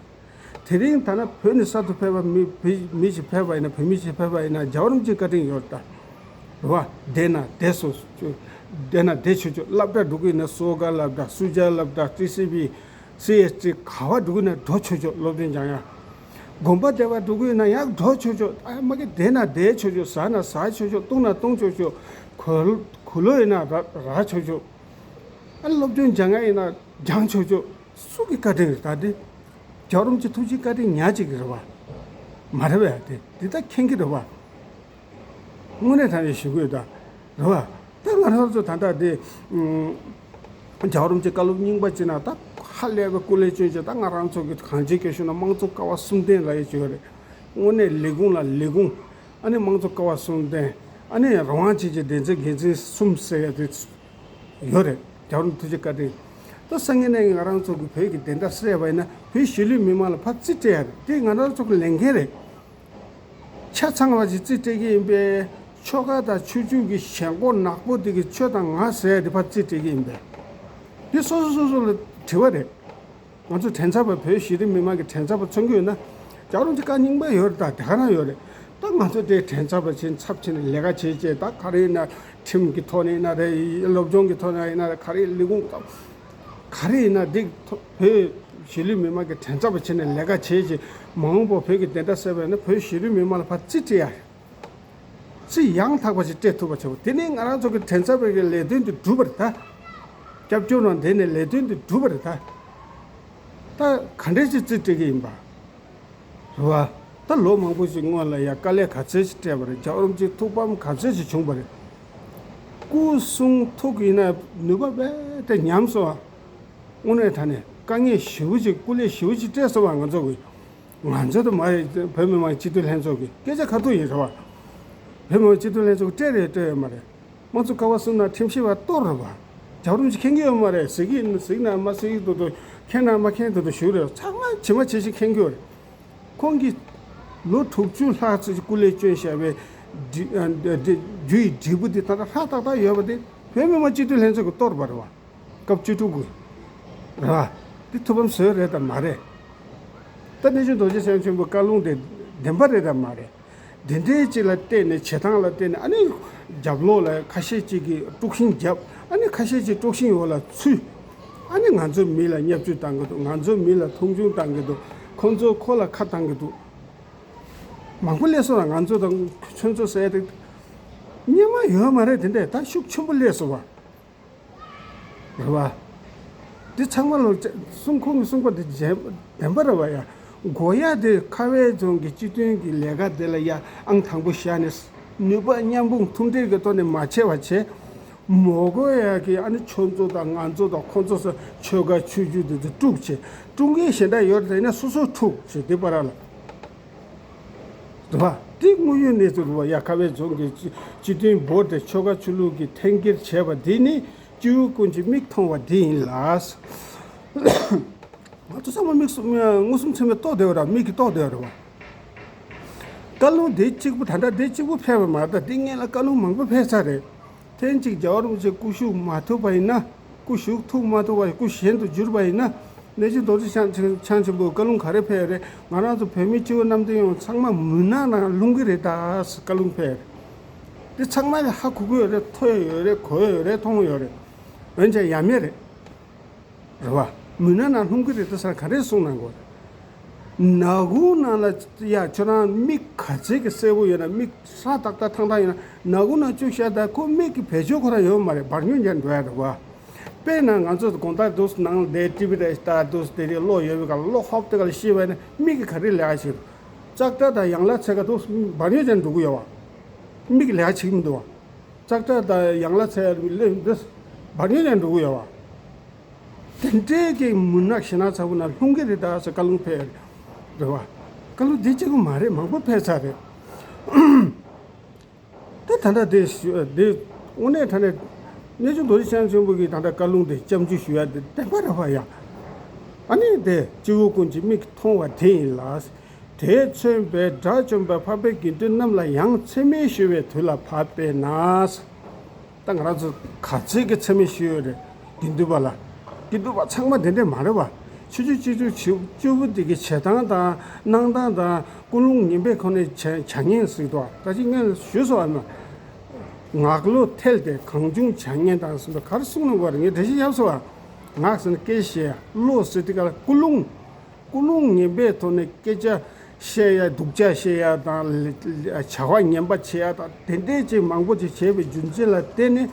དེ་རིང་ད་ན་བོད་ནས་གསར་དུ་ཕེབས་པ་མི་བོད་མི་ཞིག་ཕེབས་པ་ཡིན་ན་བོད་མི་ཞིག་ཕེབས་པ་ཡིན་ན་རྒྱལ་བ་རིན་པོ་ཆེ་བཀའ་དྲིན་ཡོད་རེད་ད། རེད་བ། བསྡད་ན་བསྡད་སོ་ཆོག་བསྡད་ན་བསྡད་ཆོག་ཆོག་སློབ་གྲྭ་འགྲོ་གི་ཡིན་ན་གསོལ་ཁ་སློབ་གྲྭ། སུ་ཇཱ་སློབ་གྲྭ། ཊི་སི་བི། སི་ཨེཆ་ཊི། ག་བ་འགྲོ་གི་ན་འགྲོ་ཆོག་ཆོག་སློབ་སྟོན་སྦྱང་ཡ། དགོན་པ་སྡེ་བ་འགྲོ་གི་ན་ཡང་འགྲོ་ཆོག་ཆོག་ཨ་མ་གི་བསྡད་ན་བསྡད་ཆོག་ཆོག་ཟ་ན་ཟ་ཆོག་ཆོག་བཏུང་ན་བཏུང་ཆོག་ཆོག་གོས་གོས་ལོག་ཡིན་ན་ར་ར་ཆོག་ཆོག་ཨ་སློབ་སྟོན་སྦྱང་ཡ་ཡིན་ན་སྦྱང་ཆོག་ཆོག་སུ་གི་བཀའ་དྲིན་རེད་ད་དེ། རྒྱལ་བ་རིན་པོ་ཆེ་ཐུགས་རྗེ་བཀའ་དྲིན་ཉག་གཅིག་རེད་བ། མ་རེད་བས་དེ་འདི་ད་མཁྱེན་གྱི་རེད་བ། དངོས་གནས་དྲང་གནས་ཞུ་དགོས་ད། རེད་བ། ད་ང་རང་ཚོ་ད་ལྟ་དེ། རྒྱལ་བ་རིན་པོ་ཆེ་བཀའ་སློབ་རྙིང་པ་ཅིག་ན་ད་ ཧ་ལས་པའི་སྐུ་ལས་བསྐྱོན་བྱས། ད་ང་རང་ཚོ་གི་གང་ཅིའི་སྐད་ཤོད་ན་དམངས་གཙོ་ཀ་བ་གསུམ་ལྡན་ལབ་ཡས་ཅིག་ཡོད་རེད། དངོས་གནས་ལས་ཁུངས་ལ་ལས་ཁུངས། ཨ་ནི་དམངས་གཙོ་ཀ་བ་གསུམ་ལྡན། ཨ་ནི་རང་དབང་ཅན་གྱི་སྡེ་ཚན་འགན་འཛིན་གསུམ་ཟེར་ཡ་དེ་ཡོད་རེད། རྒྱལ་བ་རིན་པོ་ཆེ་བཀའ་དྲིན། ད་སང་ཉིན་ནས་ང་རང་ཚོ་གི་བོད་ཀྱི་བདེན་མཐའ་གསལ་བ་ཡིན་ན། བོད་གཞིས་ལུས་མི་མང་ལ་ཕར་རྩིས་སྤྲད་ཡ་རེད། དེ་ང་རང་ཚོ་གི་ལས་འགན་རེད། ཆ་ཚང་བ་ཞིག་རྩིས་སྤྲད་ཀྱི་ཡིན་པས། ཆོལ་ཁ་དང་ཆོས་བརྒྱུད་ཀྱི་ཞེན་ཁོག་ནག་པོ་དེ་གི་ཁྱོད་དང་ང་ཟེར་ཡ་དེ་ཕར་རྩིས་སྤྲད་ཀྱི་ཡིན་པས། འདི་སོ་སོ་སོ་སོ་ལ་དྲི་བ་རེད། ང་ཚོ་བྲན་ཚར་བ། བོད་གཞིས་བྱེས་མི་མང་གི་བྲན་ཚར་བ་མཚོན་གྱི་ཡོད་ན། རྒྱལ་བ་རིན་པོ་ཆེ་བཀའ་རྙིང་པ་ཡོད་རེད། ད་དེ་ག་རང་ཡོད་རེད། ད་ང་ཚོ་དེ་བྲན་ཚར་བ་བྱས་ཚབ་བྱས་ནས་ལས་ཀ་བྱས་བྱས། ད་ག་རེ་ཡིན་ན་ཁྲིམས་ཀྱི་ཐོག་ནས་ཡིན་ན་རེད། སློབ་སྦྱོང་གི་ཐོག་ནས་ཡིན་ན་རེད། ག་རེ་ལས་ཁུངས་ག་རེ་ཡིན་ན། འདི་ཐོག་བོད་གཞིས་ལུས་མི་མང་གི་བྲན་ཚར་བ་བྱས་ནས་ལས་ཀ་བྱས་བྱས། མ་འོངས་པར་བོད་ཀྱི་བདེན་མཐའ་གསལ་བ་ཡིན་ན། བོད་གཞིས་ལུས་མི་མང་ལ་ཕར་རྩིས་སྤྲད་ཡ་རེད། རྩིས་ཡང་དག་པ་ཞིག་སྤྲད་ཐུབ་པ་བྱེད་དགོས། དེ་ནས་ང་རང་ཚོ་གི་བྲན་ཚར་བའི་གི་ལས་དོན་དེ་འགྲུབ་པ་རེད་ད། སྐྱབས་བཅོལ་ནང་བསྡད་ནས་ལས་དོན་དེ་འགྲུབ་པ་རེད་ད། ད་ག་འདྲས་ཅིག་རྩིས་སྤྲད་ཀྱི་ཡིན་པ་རེད་བ། ད་ལོ་མང་པོ་ཞིག་སྔོན་ལ་ཡ་དཀའ་ལས་ག་ཚད་ཅིག་སྤྲད་པ་རེད། རྒྱལ་བ་རིན་པོ་ཆེའི་ཐུགས་ཕམ་ག་ཚད་ཅིག་བྱུང་བ་རེད། སྐུ་གསུང་ཐུགས་ཡིན་ན་ནུས་པ་རྦད་དེ་ཉམས་སོང་བ། དངོས་གནས་དྲང་གནས་དཀའ་ངལ་ཞེ་པོ་ཅིག་སྐུ་ལས་ཞེ་པོ་ཅིག་སྤྲད་སོང་བ། ང་ཚོ་གི་ང་ཚོ་དང་མ་རེད། བོད་མི་མང་སྤྱི་འཐུས་ལྷན་ཚོགས་ཀྱི་སྐད་ཆ་ཁ་ཐུག་ཡིན་རེད་བ། བོད་མི་མང་སྤྱི་འཐུས་ལྷན་ཚོགས་ཀྱི་སྤྲད་རེད་སྤྲད་ཡོད་མ་རེད། དམངས་གཙོ་ཀ་བ་གསུམ་ནང་ཁྲིམས་ཞིབ་པ་གཏོར་རེད་བ། རྒྱལ་བ་རིན་པོ་ཆེ་མཁྱེན་གྱི་ཡོད་མ་རེད། གཟིགས་ཀྱི་གཟིགས་ན་མ་གཟིགས་ཀྱི་འདུག་འདུག་མཁྱེན་ན་མ་མཁྱེན་འདུག་འདུག་ཞུ་རེད། ཚང་མ་ཇི་མ་ཇི་བཞིན་མཁྱེན་གྱི་ཡོད་རེད། ཁོང་གིས་ལོ་དྲུག་ཅུ་ལྷག་ཙམ་སྐུ་ལས་བསྐྱོན་བཞག་པའི་རྒྱུ་ཡི་འབྲས་བུ་འདི་ད་ལྟ་ཧྲ་ཏག་ཏག་ཡོད་པ་དེ་བོད་མི་མང་སྤྱི་འཐུས་ལྷན་ཚོགས་ཀྱིས་གཏོར་བ་རེད་བ། སྐབས་བཅུ་དྲུག་གི་རེད་བ། འདི་ཐུགས་ཕམ་བཟོས་རེད་དམ་མ་རེད། ད་གནས་ཆེན་རྡོ་རྗེ་འཆང་ཆེན་པོའི་བཀའ་ལུང་དེ་བདེན་པ་རེད་དམ་མ་རེད། དེ་འདྲའི་ཅིག་ལ་བལྟས་ནས། བྱེད་སྟངས་ལ་བལྟས་ནས། ཨ་ནི་རྒྱབ་ལོགས་ལ་ཁ་ཤས་ཅིག་གིས་དཀྲུག་ཤིང་བརྒྱབ། ཨ་ནི་ཁ་ཤས་ཅིག་དཀྲུག་ཤིང་འོག་ལ་ཚུད། ཨ་ནི་ང་ཚོའི་མི་ལ་བརྙས་བཅོས་བཏང་གི་འདུག་ང་ཚོའི་མི་ལ་མཐོང་ཆུང་བཏང་གི་འདུག་ཁོང་ཚོ་ཁོ་ལ་ཁ་བཏང་གི་འདུག་མང་པོ་སླེབས་སོང་ལ། ང་ཚོ་དང་ཁྱོད་ཚོ་ཟེར་ཏེ་སྙན་མ་ཡོད་མ་རེད། དེ་འདྲས་ད་ཤུགས་ཆེན་པོ་སླེབས་སོང་བ། རེད་བ། འདི་ཚང་མ་ལོ་གསུང་ཁོང་གིས་གསུངས་པ་འདི་བདེན་པ་རེད་བ་ཡ། དགོས་ཡ་དེ་ཁ་བའི་རྫོང་གི་སྤྱི་མཐུན་གྱི་ལས་ཀ་དེ་ལ་ཡ་ཨང་དང་པོ་བཞག་ནས། ནུས་པ་མཉམ་སྤུངས་མཐུན་སྒྲིལ་གྱི་ཐོག་ནས་མ་བྱས་པ་བྱས། མ་དགོས་ཡ་གི་ཨ་ནི་ཁྱོད་ཚོ་དང་ང་ཚོ་དང་ཁོང་ཚོ་སོགས་ཆོལ་ཁ་ཆོས་བརྒྱུད་དེ་ཚོ་དཀྲུགས་བྱས། དཀྲུག་མཁན་གཞན་དག་ཡོད་རེད། ཡིན་ན་སོ་སོ་འཁྲུག་བྱས། དེ་བར་ལ། རེད་བ། དེ་དངོས་ཡོད་གནས་ཚུལ་རེད་བ་ཡ། ཁ་བའི་རྫོང་གི་སྤྱི་སྤྱི་མཐུན་བོར་དེ་ཆོལ་ཁ་ཆོས་ལུགས་ཀྱི་འཐེན་འཁྱེར་བྱས་པ་འདི་ནི་སྤྱི་བོ་ཀུན་གྱིས་མིག་མཐོང་བ་འདི་ཡིན་ལ། ང་ཚོ་ཚང་མ་མིག་གསུམ་མངོན་སུམ་ཚང་མས་རྟོགས་བསྡད་ཡོད་རེད་བ། མིག་གིས་རྟོགས་བསྡད་ཡོད་རེད་བ། བཀའ་ལུང་འདི་གཅིག་པུ། ད་ལྟ་འདི་གཅིག་པུ་ཕེབས་པ་མ་རེད། ད་འདི་སྔོན་ལ་བཀའ་ལུང་མང་པོ་ཕེབས་ཚར་རེད། ཐེངས་གཅིག་རྒྱལ་བ་རིན་པོ་ཆེ་སྐུ་བཞུགས་མ་ཐུབ་པ་ཡིན་ན། སྐུ་བཞུགས་ཐུབ་མ་ཐུབ་པ། སྐུ་གཞན་དུ་གྱུར་པ་ཡིན་ན། གནས་ཆེན་རྡོ་རྗེ་འཆང་འཆང་ཆེན་པོའི་བཀའ་ལུང་ག་རེ་ཕེབས་རེད། ང་རང་ཚོ་བོད་མི་སྤྱི་བོ་གནམ་བསྟན་ཡོངས་ཚང་མ་མུན་ནག་ནང་ལྷུང་གི་རེད་ད་ཟེར་བཀའ་ལུང་ཕེབས་རེད། འདི་ཚང་མ་ལ་ཧ་གོ་གི་ཡོད་རེད། ཐོས་ཡོད་རེད། གོ་ཡོད་རེད། མཐོང་ཡོད་རེད། འོན་ཀྱང་ཡ་མེད་རེད། རེད་བ། མུན་ནག་ནང་ལྷུང་གི་རེད་ད་ཟེར་ག་རེ་གསུངས་གནང་དགོས་རེད། ནག་ཁུང་ནང་ལ་ཡ་ཁྱོད་རང་མིག་ག་ཚད་ཀྱི་གསལ་པོ་ཡོད་ན། མིག་ཧྲ་ཏག་ཏག་ཐང་ཐང་ཡོད་ན། ནག་ཁུང་ནང་བཅུག་བཞག་ད་ཁོ་མིག་གི་བེད་སྤྱོད་ཁོ་རང་ཡོད་མ་རེད། བར་སྙོ་རྒྱག་འགྲོ་ཡ་རེད་བ། དཔེར་ན་ང་ཚོ་དགོང་དག་འདུག་ནང་ལ་བསྡད། ཊི་ཝི་རེ་ལྟ་འདུག་དེ་རིང་གློག་ཡོད་པའི་སྒང་ལ་གློག་ཧོབ་དེ་ག་ལ་ཤེས་པ་ཡིན་ན། མིག་གིས་ག་རེ་ལས་ཀ་བྱེད། ཙག་སྒྲ་དང་ཡན་ལག་ཚད་ཀ་འདུག་བར་སྙོ་རྒྱག་འགྲོ་གི་ཡོད་བ། མིག་གིས་ལས་ཀ་བྱེད་ཀྱི་མི་འདུག་བ། ཙག་སྒྲ་དང་ཡན་ལག་ཚད་ཀ་ལས་འདི་བར་སྙོ་རྒྱག་འགྲོ་གི་ཡོད་བ། དེ་འདྲའི་གི་མུན་ནག་ཞེད་སྣང་ཚ་པོ་ནང་ལྷུང་གི་རེད་ད་ཟེར་བཀའ་ལུང་ཕེབས་རེད་བ། བཀའ་ལུང་འདི་གཅིག་པུ་མ་རེད། མང་པོ་ཕེབས་ཚར་རེད། ད་ད་ལྟ་དེ་ཞུ་དེ་དངོས་གནས་དྲང་གནས་གནས་ཆུང་རྡོ་རྗེ་འཆང་ཆེན་པོ་གི་ད་ལྟ་བཀའ་ལུང་དེ་སྐྱབས་འཇུག་ཞུ་ཡ་དེ་བདེན་པ་རེད་བ་ཡ། ཨ་ནི་དེ་སྤྱི་བོ་ཀུན་གྱིས་མིག་མཐོང་བ་དེ་ཡིན་ལ། དེས་མཚོན་པའི་དགྲ་བཅོམ་པ་འཕགས་པའི་དགེ་འདུན་རྣམས་ལ་ཡང་མཚན་སྨད་ཞུ་བའི་དུས་ལ་བབ་པས་ན། ད་ང་རང་ཚོ་ག་ཚོད་ཀྱི་མཚན་སྨད་ཞུས་ཡོད་རེད། དགེ་འདུན་པ་ལ། དགེ་འདུན་པ་ཚང་མ་དེ་འདྲས་མ་རེད་བ། ཆོས་བརྒྱུད་སྤྱི་འཐུས་བཅུ་བཅུ་པོ་དེ་གི་བྱེད་སྟངས་དང་གནང་སྟངས་དང་། ཀུན་སློང་ངན་པའི་ཁོ་ནས་བྱ་བྱ་ངན་ཟེར་འདུག་ད་ཅི་ངས་ཞུས་སོང་བ་ན། ངག་བློ་ཐལ་ཏེ་གང་བྱུང་བྱ་ངན་དང་ཟེར་འདུག་ག་རེ་གསུངས་གནང་དགོས་རེད། ངས་འགྲེལ་བཤད་བརྒྱབ་སོང་བ། ངག་ཟེར་ན་སྐད་བཤད་ཡ། བློ་ཟེར་དེ་ག་ལ་ཀུན་སློང་། ཀུན་སློང་ངན་པའི་ཐོག་ནས་སྐད་ཆ་བཤད་ཡ། སྡུག་ཅག་བཤད་ཡ་དང་། བྱ་བ་ངན་པ་བྱེད་ཡ་དང་། དེ་འདྲས་ཅིག་མང་པོ་ཅིག་བྱས་པའི་རྒྱུ་མཚན་ལ་བརྟེན་ནས།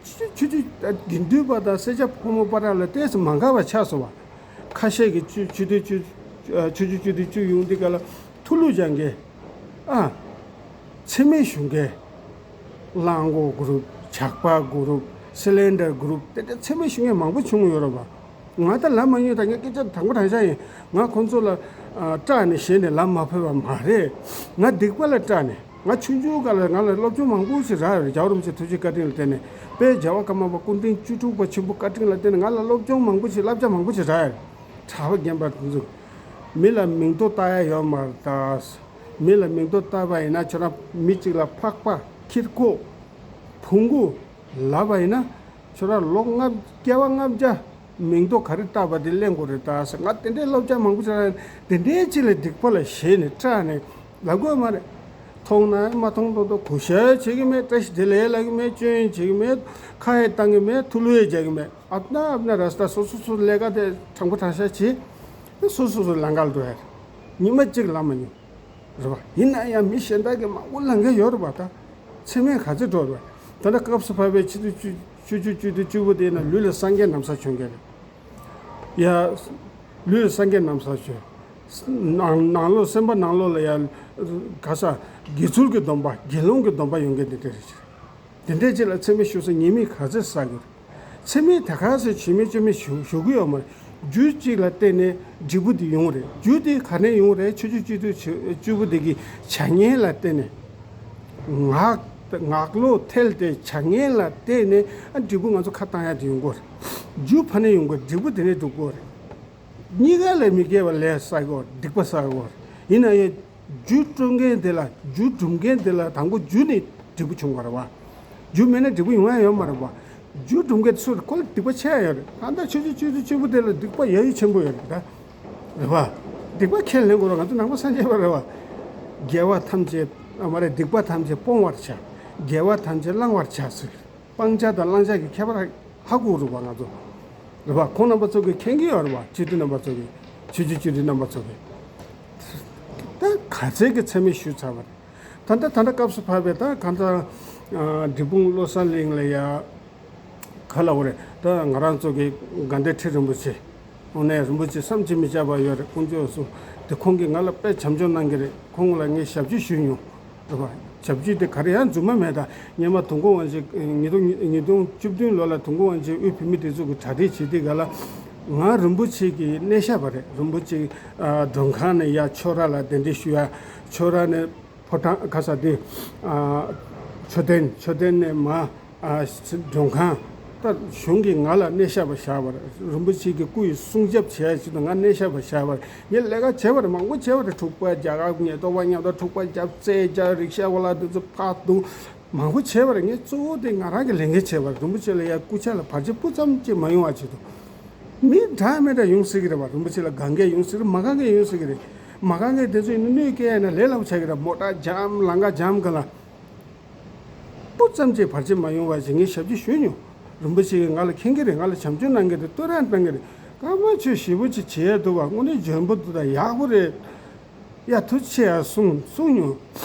ཆོས་ཆོས་ཆོས་དགེ་འདུན་པ་དང་སེར་སྐྱ་ཕོ་མོ་བར་ལ་ཏོག་ཙམ་མ་དགའ་བ་ཆགས་སོང་བ། ཁ་ཤས་ཀྱིས་ཆོས་ཆོས་དུས་ཆོས་ཆོས་ཆོས་ཆོས་དུས་ཆོས་ཡོང་དུས་ག་ལ་ཐུགས་ལུགས་སྦྱང་མཁན། ཨ། མཚན་སྨད་ཞུ་མཁན། གླང་གོག་གུ་རུབ། ཇག་པ་གུ་རུབ། སི་ལེན་ཌར་གུ་རུབ། དེ་འདྲ་མཚན་སྨད་ཞུ་མཁན་མང་པོ་བྱུང་ཡོད་རེད་བ། ང་ད་ལམ་མ་ཉོས། ད་ངས་སྐད་ཆ་དྲང་པོ་དྲང་བཞག་ཡིན། ང་ཁོང་ཚོ་ལ་ཨ་སྐྲག་ནས་ཞེད་ནས་ལམ་མ་ཕེབས་པ་མ་རེད། ང་སྡིག་པ་ལ་སྐྲག་ནས། ང་ཆུང་ཆུང་སྒང་ལ་ང་ལ་སློབ་སྦྱོང་མང་པོ་ཞིག་རག་ཡོད་རེད། རྒྱལ་བ་རིན་པོ་ཆེ་ཐུགས་རྗེ་བཀའ་དྲིན་ལ་བརྟེན་ནས། དཔལ་རྒྱལ་བ་ཀརྨ་པ་སྐུ་ཕྲེང་བཅུ་དྲུག་པ་ཆེན་པོ་བཀའ་དྲིན་ལ་བརྟེན་ནས་ང་ལ་སློབ་སྦྱོང་མང་པོ་ཞིག་བསླབ་བྱ་མང་པོ་ཞིག་རག་ཡོད་རེད། གྲྭ་པ་རྒན་པ་དེ་ཚོ་མི་ལ་མིང་ཐོ་བཏགས་ཡ་ཡོད་མ་རེད་ད། མི་ལ་མིང་ཐོ་བཏགས་པ་ཡིན་ན་ཁྱོད་རང་མི་གཅིག་ལ་ཕག་པ་ཁྱི་རྒོད་བོང་གུ་ལབ་པ་ཡིན་ན། ཁྱོད་རང་ལོ་ལྔ་བརྒྱ་སྐྱེ་བ་ལྔ་བརྒྱ་མིང་ཐོ་ག་རེ་བཏགས་པ་དེ་གླེང་དགོས་རེད་ད་ཟེར། ང་དེ་འདྲའི་བསླབ་བྱ་མང་པོ་ཞིག་རག་ཡོད། དེ་འདྲའི་ཅིག་ལ་སྡིག་པ་ལ་ཞེད་ནས་སྐྲག་ནས་ལབ་དགོས་མ་རེད། མཐོང་ན་མ་མཐོང་མདོག་མདོག་གུས་ཞབས་བྱེད་ཀྱི་མེད། བཀྲ་ཤིས་བདེ་ལེགས་ལབ་ཀྱི་མེད། སྐྱོན་ཡང་བྱེད་ཀྱི་མེད། ཁ་ཡང་བཏང་གི་མེད། ཐུགས་ལུས་ཡང་རྒྱག་གི་མེད། ཨབ་ན་ཨབ་ན་ར་ས་ད་སོ་སོ་སོ་ལས་ཀ་དེ་དྲང་པོ་དྲང་བཞག་བྱེད། སོ་སོ་སོ་ལམ་ཁ་ལ་འགྲོ་ཡ་རེད། ཉི་མ་གཅིག་ལམ་མ་ཉོ། རེད་པ། ཡིན་ན་ཡང་མི་གཞན་དག་གིས་མང་པོ་ལབ་མཁན་ཡོད་རེད་པ། ད་མཚན་སྨད་ག་ཚོད་འགྲོ་རེད་པ། ད་ལྟ་སྐབས་སུ་བབས་པའི་ཆུ་ཚོད་བཅུ་བཅུ་བཅུ་བཅུ་དང་བཅུ་པོ་དེ་ཡིན་ན་ལུས་ལ་སྲང་བརྒྱད་ནམ་ཟླ་བྱུང་མཁན་རེད། ཡ། ལུས་ལ་སྲང་བརྒྱད་ནམ་ཟླ་བྱུང་། ནང་ནང་ལོགས་སེམས་པ་ནང་ལོགས་ལ་ཡ། ག་ས། དགེ་ཚུལ་གྱི་སྡོམ་པ་དགེ་སློང་གི་སྡོམ་པ་ཡོང་མཁན་དེ་འདྲ་རེད། དེ་འདྲའི་ཅིག་ལ་མཚན་སྨད་ཞུ་ས་ཉེས་དམིགས་ག་ཚོད་བསགས་ཀྱི་རེད། མཚན་སྨད་ད་ག་ཚོད་བྱེད་མིན་བཅོས་མིན་ཞུ་ཞུ་གི་ཡོད་མ་རེད། རྒྱུ་གཅིག་ལ་བརྟེན་ནས་འབྲས་བུ་དེ་ཡོང་རེད། རྒྱུ་དེ་ག་ནས་ཡོང་རེད། ཆུ་ཚོད་བཅུ་དང་བཅུ་པོ་དེ་གི་བྱ་ངན་ལ་བརྟེན་ནས། ངག་ངག་ལོག་ཐལ་ཏེ་བྱ་ངན་ལ་བརྟེན་ནས་ཨ་འབྲས་བུ་ང་ཚོ་ཁ་བཏང་ཡ་དེ་ཡོང་གི་རེད། རྒྱུ་ཕ་ནས་ཡོང་གི་རེད། འབྲས་བུ་དེ་ནས་འགྲུབ་ཀྱི་རེད། གཉིས་ཀ་ལ་མི་དགེ་བ་ལས་བསགས་ཀྱི་ཡོད་རེད། སྡིག་པ་བསགས་ཀྱི་ཡོད་རེད། ཡིན་ན་ཡང་། རྒྱུ་སྤྲོད་མཁན་དེ་ལ། རྒྱུ་སྒྲུབ་མཁན་དེ་ལ་དང་པོ་རྒྱུ་ནས་འབྲས་བུ་བྱུང་བ་རེད་པ། རྒྱུ་མེད་ན་འབྲས་བུ་ཡོང་ཡ་ཡོད་མ་རེད་པ། རྒྱུ་སྒྲུབ་མཁན་ཚོ་ཁོ་ལ་སྡིག་པ་ཆེ་ཡ་ཡོད་རེད། ད་ལྟ་ཆུ་ཚོད་བཅུ་དང་བཅུ་པོ་དེ་ལ་སྡིག་པ་ཡ་ཡི་ཆེན་པོ་ཡོད་རེད་ད། རེད་པ། སྡིག་པ་ཁས་ལེན་དགོས་རེད། ང་ཚོ་ནང་པ་སངས་རྒྱས་པ་རེད་པ། དགེ་བ་ཐམས་ཅད་མ་རེད། སྡིག་པ་ཐམས་ཅད་སྤོང་བར་བྱ། དགེ་བ་ཐམས་ཅད་བླང་བར་བྱ་ཟེར། སྤང་བྱ་དང་བླང་བྱ་གི་ཁྱད་པར་ཧ་གོ་རུ་བ་ང་ཚོ། རེད་པ། ཁོང་རྣམ་པ་ཚོ་གིས་མཁྱེན་གྱི་ཡོད་རེད་པ། སྤྱི་འཐུས་རྣམ་པ་ཚོ་གིས། ཆོས་བརྒྱུད་སྤྱི་འཐུས་རྣམ་པ་ཚོ་གིས། ད་ག་ཚད་ཀྱི་མཚན་སྨད་ཞུས་ཚར་བ་རེད། ད་ལྟ་ད་ལྟ་སྐབས་སུ་བབས་པའི་ད་གང་ལྟར་འབྲས་སྤུངས་བློ་གསལ་གླིང་ལ་ཡ། ག་ལ་བ་རེད། ད་ང་རང་ཚོ་གི་དགའ་ལྡན་ཁྲི་རིན་པོ་ཆེ། དངོས་གནས་རིན་པོ་ཆེ་བསམ་གྱིས་མི་ཁྱབ་པ་ཡོད་རེད། དཀོན་མཆོག་གསུམ་དེ་ཁོང་གིས་ང་ལ་དཔེ་བྱམས་སྐྱོང་གནང་གི་རེད། ཁོང་ལ་ངས་ཞབས་ཕྱི་ཞུས་མྱོང་། རེད་པ། ཞབས་ཕྱི་དེ་ག་རེ་ཡང་རྫུན་མ་མེད། ད་སྔོན་མ་དུས་འཁོར་དབང་ཆེན། ཉིས་སྟོང་ཉིས་སྟོང་བཅུ་བདུན་ལོ་ལ་དུས་འཁོར་དབང་ཆེན་དབུས་བོད་མིའི་སྒྲིག་འཛུགས་ཀྱི་གྲ་སྒྲིག་བྱེད་དུས་ག་ལ། ང་རིན་པོ་ཆེ་གི་སྣེ་ཤག་པ་རེད། རིན་པོ་ཆེ་ཨ་མགྲོན་ཁང་ནས་ཡར་ཆོས་ར་ལ་གདན་འདྲེན་ཞུ་ཡ། ཆོས་ར་ནས་ཕོ་བྲང་ག་ས་དེ་ཨ་མཆོད་རྟེན། མཆོད་རྟེན་ནས་མར་ཨ་མགྲོན་ཁང་། ད་གཞུང་གིས་ང་ལ་སྣེ་ཤག་པ་བཞག་པ་རེད། རིན་པོ་ཆེ་གི་སྐུ་ཡི་སྲུང་སྐྱོབ་བྱེད་ཡ་ཆེད་དུ་ང་སྣེ་ཤག་པ་བཞག་པ་རེད། ངས་ལས་ཀ་བྱས་པ་རེད། མང་པོ་བྱས་པ་རེད། འཁྲུག་པ་རྒྱག་ག་ཉེན་རྟོག་པ་མཉམ་དུ་འཁྲུག་པ་རྒྱབ། རྩོད་རྒྱག་རིག་ཤ་བ་ལ་དེ་ཚོ་ཕར་བརྡུང་། མང་པོ་བྱས་པ་རེད། ངས་གཙོ་བོ་དེ་ང་རང་གི་ལས་འགན་བྱས་པ་རེད། རིན་པོ་ཆེ་ལ་ཡ་སྐུ་ཕྱྭ་ལ་བར་ཆད་སྤུ་ཙམ་ཅིག་མ་ཡོང་བ་ཆེད་དུ། མི་འདྲ་མི་འདྲ་ཡོང་སྲིད་ཀྱི་རེད་པ། རིན་པོ་ཆེ་ལ་དགའ་མཁན་ཡོང་སྲིད་ཀྱི་རེད། མ་དགའ་མཁན་ཡོང་སྲིད་ཀྱི་རེད། མ་དགའ་མཁན་དེ་ཚོ་ཡིན་ན་གནོད་སྐྱེལ་ཡ་ན་ལས་སླ་པོ་ཆགས་ཀྱི་རེད། མོ་ཊ་འཇམ། ལམ་ཁ་འཇམ་ག་ལ། སྤུ་ཙམ་ཅིག་བར་ཆད་མ་ཡོང་བ་ཞིག་ངས་ཞབས་ཕྱི་ཞུས་མྱོང་། རིན་པོ་ཆེ་གིས་ང་ལ་མཁྱེན་གྱི་རེད། ང་ལ་བྱམས་སྐྱོང་གནང་གི་རེད། བསྟོད་ར་གནང་གི་རེད། ཀརྨ་ཆོས་ཞེ་པོ་ཅིག་བྱེད་ཡ་འདུག་པ། དངོས་གནས་འཇོན་པོ་འདུག་ད་ཡག་པོ་རེད། ཡ། ཐུགས་རྗེ་ཆེ་ཡ་གསུངས་གསུངས་མྱོང་།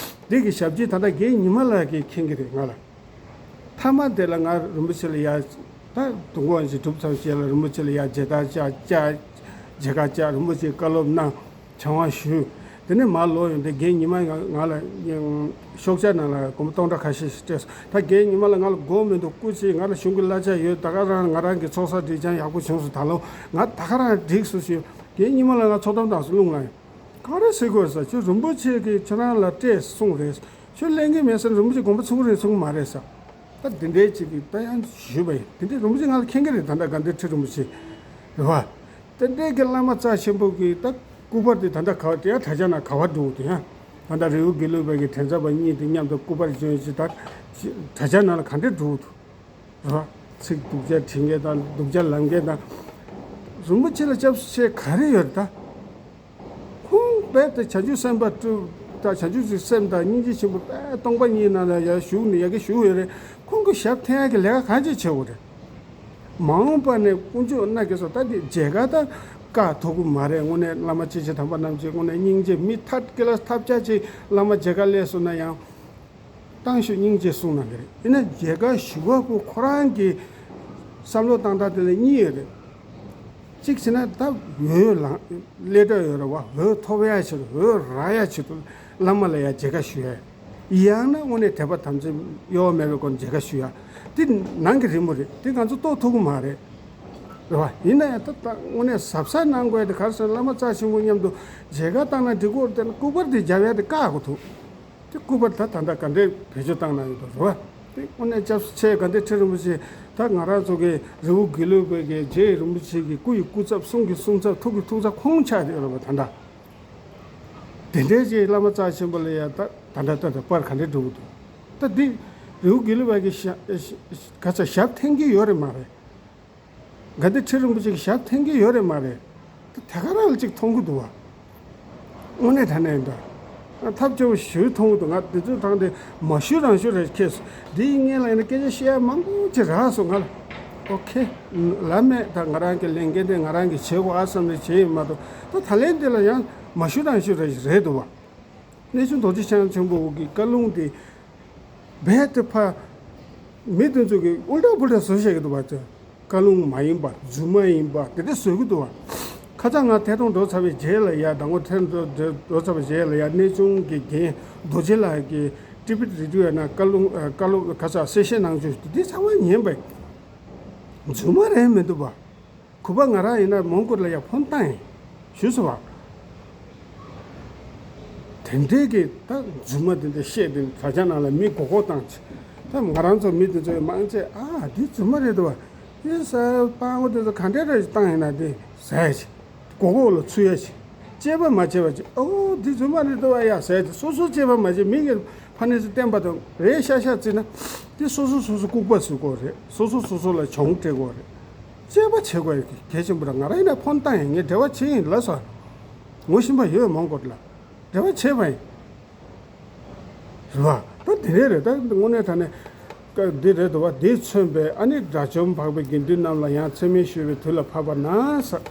འདི་གི་ཞབས་ཕྱི་ད་ལྟ་རྒན་ཉི་མ་ལགས་ཀྱིས་མཁྱེན་གྱི་རེད་ང་ལ། མཐའ་མ་དེ་ལ་ང་རིན་པོ་ཆེ་ལ་ཡ། ད་དུས་འཁོར་དབང་ཆེན་གྲུབ་ཚར་རྗེས་ལ་རིན་པོ་ཆེ་ལ་ཡ་མཇལ་དར་བཅར། བཅར། མཇལ་ཁ་བཅར། རིན་པོ་ཆེ་བཀའ་སློབ་གནང་། བྱ་དབང་ཞུས། དེ་ནས་མར་ལོག་ཡོང་དུས་རྒན་ཉི་མ་ང་ང་ལ་ཤོག་བྱང་ནང་ལ་སྒོར་མོ་སྟོང་ཕྲག་ཁ་ཤས་ཤིག་སྤྲད་སོང་། ད་རྒན་ཉི་མ་ལགས་ང་ལ་དགོས་མི་འདུག་སྐུ་མཁྱེན། ང་ལ་གཞུང་གི་གླ་ཆ་ཡོད། ད་ག་རང་ང་རང་གི་ཚོགས་བསགས་སྒྲིག་སྦྱང་ཡག་པོ་བྱུང་སོང་། ད་ལོ་ང་ད་ག་རང་འགྲིག་སོང་ཞུས། རྒན་ཉི་མ་ལགས་ང་ཚོགས་གཏམ་བཏང་སོང་། རླུང་ལངས་ཡོང་། ག་རེ་ཟེར་དགོས་ཟེར། ཁྱོད་རིན་པོ་ཆེ་གིས་ཁྱོད་རང་ལ་སྤྲད་གསུངས་རེད། ཁྱོད་ལེན་གྱི་མེད་ཟེར། རིན་པོ་ཆེ་དགོངས་པ་ཚོམ་བུ་རེ་ཚོམ་བུ་མ་རེད་ཟེར། ད་དེ་འདྲའི་ཅིག་གིས་ད་ཡང་ཞུས་པ་ཡིན། དེ་འདྲའི་རིན་པོ་ཆེ་ང་ལ་མཁྱེན་གྱི་རེད། ད་ལྟ་དགའ་ལྡན་ཁྲི་རིན་པོ་ཆེ་རེད་པ། དེ་འདྲའི་གི་བླ་མ་རྩ་ཆེན་པོ་གི་ད་སྐུ་པར་དེ་ད་ལྟ་ག་པར། དེ་ཡང་དྲ་རྒྱ་ནང་ག་པར་འགྲོ་གི་འདུག་ཡ། ད་ལྟ་རི་བོ་དགེ་ལུགས་པ་གི་དྲན་རྩ་པ་གཉིས་དེ་མཉམ་དུ་སྐུ་པར་བྱོན་ཞིག་ད་དྲ་རྒྱ་ནང་ལ་ག་འདྲ་འགྲོ་གི་འདུག་རེད་པ། ཚིག་སྡུག་ཅག་བྲིས་མཁན་དང་སྡུག་ཅག་ལབ་མཁན་དང་། རིན་པོ་ཆེ་ལ་སྐྱབས་སུ་མཆི་ག་རེ་ཡོད་རེད་ད། ཁོང་རྦད་དེ་བྱང་ཆུབ་སེམས་དཔའ་སྤྲུལ། ད་བྱང་ཆུབ་ཀྱི་སེམས་དང་སྙིང་རྗེ་ཆེན་པོ་རྦད་སྟོང་པ་ཉིད་ནང་ལ་ཡར་བཞུགས་ནས་ཡ་གི་བཞུགས་ཡོད་རེད། ཁོང་གི་ཞབས་འཐེན་ཡ་གི་ལས་ཀ་གང་ཅི་བྱེད་དགོས་རེད། མ་འོངས་པ་ནས་དཀོན་མཆོག་མནའ་སྐྱེལ་སོང་། ད་འདི་མཇལ་ཁ་ད་བཀག་ཐུབ་ཀྱི་མ་རེད། དངོས་གནས་བླ་མ་སྐྱེས་ཆེན་དམ་པ་རྣམས་ཀྱིས་དངོས་གནས་སྙིང་རྗེ། མི་ཐབས་ཀྱི་ལ་ཐབས་ཆག་ཅིག་བླ་མ་མཇལ་ཁ་སླེབས་སོང་ན་ཡང་། བཏང་ཤོག་སྙིང་རྗེ་གསུངས་གནང་གི་རེད། ཡིན་ན་མཇལ་ཁ་ཞུ་བ་པོ་ཁོ་རང་གི་བསམ་བློ་བཏང་སྟངས་དེ་ལ་གཉིས་ཡོད་རེད། གཅིག་བྱས་ན་ད་འོས་ལངས་སླེབས་གྲབས་ཡོད་རེད་པ། འོས་ཐོབ་ཡ་ཆེད་དུ། འོས་རག་ཡ་ཆེད་དུ་བླ་མ་ལ་ཡ་མཇལ་ཁ་ཞུ་ཡ། ཡང་ན་དངོས་གནས་དད་པ་དམ་ཚིག་གཡོ་བ་མེད་པའི་སྒོ་ནས་མཇལ་ཁ་ཞུ་ཡ། དེ་ནང་གི་རི་མོ་རེད། དེ་ང་ཚོ་རྟོགས་ཐུབ་ཀྱི་མ་རེད། རེད་བ། ཡིན་ན་ཡང་ད་ད་དངོས་གནས་གཟབ་གཟབ་གནང་དགོས་དེ་ག་རེ་ཟེར་ན། བླ་མ་རྩ་ཆེན་པོ་མཉམ་དུ་མཇལ་ཁ་བཏང་ན་འགྲིག་གི་རེད་དེ། སྐུ་པར་དེ་རྒྱབ་ཡ་དེ་བཀག་དགོས་འདུག་དེ་སྐུ་པར་ད་ད་ལྟ་ག་འདྲས་བེད་སྤྱོད་བཏང་གནང་ཡོད་འདུག་རེད་བ། དེ་དངོས་གནས་སྐྱབས་སུ་མཆི། དགའ་ལྡན་ཁྲི་རིན་པོ་ཆེ། ད་ང་རང་ཚོ་གི་རི་བོ་དགེ་ལུགས་པའི་གི་རྗེ་རིན་པོ་ཆེ་གི་སྐུ་ཡི་སྐུ་ཚབ། གསུང་གི་གསུང་ཚབ། ཐུགས་ཀྱི་ཐུགས་ཚབ་ཁོང་ཆགས་བསྡད་ཡོད་རེད་བ། ད་ལྟ་དེ་འདྲའི་ཅིག་བླ་མ་རྩ་ཆེན་པོ་ལ་ཡ་ད་ད་ལྟ་ད་ལྟ་པར་ག་འདྲས་འགྲོ་གི་འདུག་ད་འདི་རི་བོ་དགེ་ལུགས་པ་གི་ཞབས་ག་ཚ་ཞབས་འཐེན་གྱི་ཡོད་རེད་མ་རེད། དགའ་ལྡན་ཁྲི་རིན་པོ་ཆེ་གི་ཞབས་འཐེན་གྱི་ཡོད་རེད་མ་རེད། ད་དེ་ག་རང་ལ་ཅིག་མཐོང་གི་འདུག་བ། དངོས་གནས་དྲང་གནས་ཡིན་ད། ཐབས་སྐྱོ་བོ་ཞེ་པོ་མཐོང་གི་འདུག་ང་དེ་ཚོའི་གྲས་དེ་མ་ཞུ་རང་ཞུ་རེ་ཁེལ་སོང་། འདིའི་སྔོན་ལ་ཡིན་ན་སྐད་ཆ་བཤད་ཡ་མང་པོ་ཅིག་རག་སོང་ང་ལ། ཨོ་ཁེ། ལབ་མེད། ད་ང་རང་གི་ལས་འགན་དེ་ང་རང་གིས་བྱེད་དགོས་ཨ་བསམ་ནས་བྱས་ཡིན་མ་གཏོགས། ད་ད་ལན་འདི་ལ་ཡང་མ་ཞུ་རང་ཞུ་རེ་རེད་འདུག་བ། གནས་ཆུང་རྡོ་རྗེ་འཆང་ཆེན་པོ་གི་བཀའ་ལུང་དེ་རྦད་དེ་ཕར་མི་དེ་ཚོ་གིས་ཨུལ་ཊ་ཕུལ་ཊ་བཟོ་བཤད་ཀྱི་འདུག་བ། བཀའ་ལུང་མ་ཡིན་པ། རྫུན་མ་ཡིན་པ་དེ་འདྲ་བཟོ་གི་འདུག་བ། ཁ་སང་ང་ཐད་གཏོང་འགྲོ་ཚར་བའི་རྗེས་ལ་ཡ། མདང་དགོང་ཐད་གཏོང་འགྲོ་ཚར་བའི་རྗེས་ལ་ཡ། གནས་ཆུང་གི་རྒན་རྡོ་རྗེ་ལགས་ཀྱིས་ཊི་བི་རེ་ཌི་ཡོ་ནང་བཀའ་ལུང་བཀའ་ལུང་ག་ས་གསལ་བཤད་གནང་རྒྱུ་དེ་ཚང་མ་ཉན་པས། རྫུན་མ་རེད་མི་འདུག་བ། གུས་པ་ང་རང་ཡིན་ན་མོན་གྷོ་ལ་ཡ་ཕོན་བཏང་ཡིན། ཞུས་སོང་བ། དེ་འདྲའི་གི་ད་རྫུན་མ་དེ་འདྲ་བཤད་དེ་དྲ་རྒྱ་ནང་ལ་མི་མགོ་སྐོར་བཏང་ཆེ། ད་ང་རང་ཚོ་མི་དེ་ཚོ་ཡི་མང་ཆེ་ཨ་འདི་རྫུན་མ་རེད་འདུག་བ། ཡིན་ས་སྤྲང་པོ་དེ་ཚོ་ག་འདྲ་རེ་བཏང་ཡིན་ན་དེ་ཟ་ཡ་ཆེ། མགོ་སྐོར་ལ་ཚུད་ཡ་ཆེ། དཔྱད་པ་མ་བྱས་པ་ཆེ། ཨོ་འདི་རྫུན་མ་རེད་འདུག་བ་ཡ་ཟ་ཡ་ཆེ། སོ་སོ་དཔྱད་པ་མ་བྱས། མི་གི་ཕ་ནས་སུ་བསྟན་པ་དང་རེད་ཤག་ཤག་བརྩིས་ན། དེ་སོ་སོ་སོ་སོ་ལྐུགས་པ་བཟོ་དགོས་རེད། སོ་སོ་སོ་སོ་ལ་གྱོང་སྤྲད་དགོས་རེད། དཔྱད་པ་བྱེད་དགོས་ཡ་གལ་ཆེན་པོ་རེད། ང་རང་ཡིན་ན་ཕོན་བཏང་ཡིན། ངས་འབྲེལ་བ་བྱེད་ཡིན་ལབ་སོང་། ངོ་ཤེས་པ་ཡོད་མོན་གྷོ་ལ། འབྲེལ་བ་བྱས་པ་ཡིན། རེད་བ། ད་དེ་རེད་རེད། ད་དངོས་གནས་དྲང་གནས་ཀ་འདི་རེད་འདུག་བ། འདི་མཚོན་པའི་ཨ་ནི་དགྲ་བཅོམ་འཕགས་པའི་དགེ་འདུན་རྣམས་ལ་ཡང་མཚན་སྨད་ཞུ་བའི་དུས་ལ་བབ་པ་ན་ཟེར།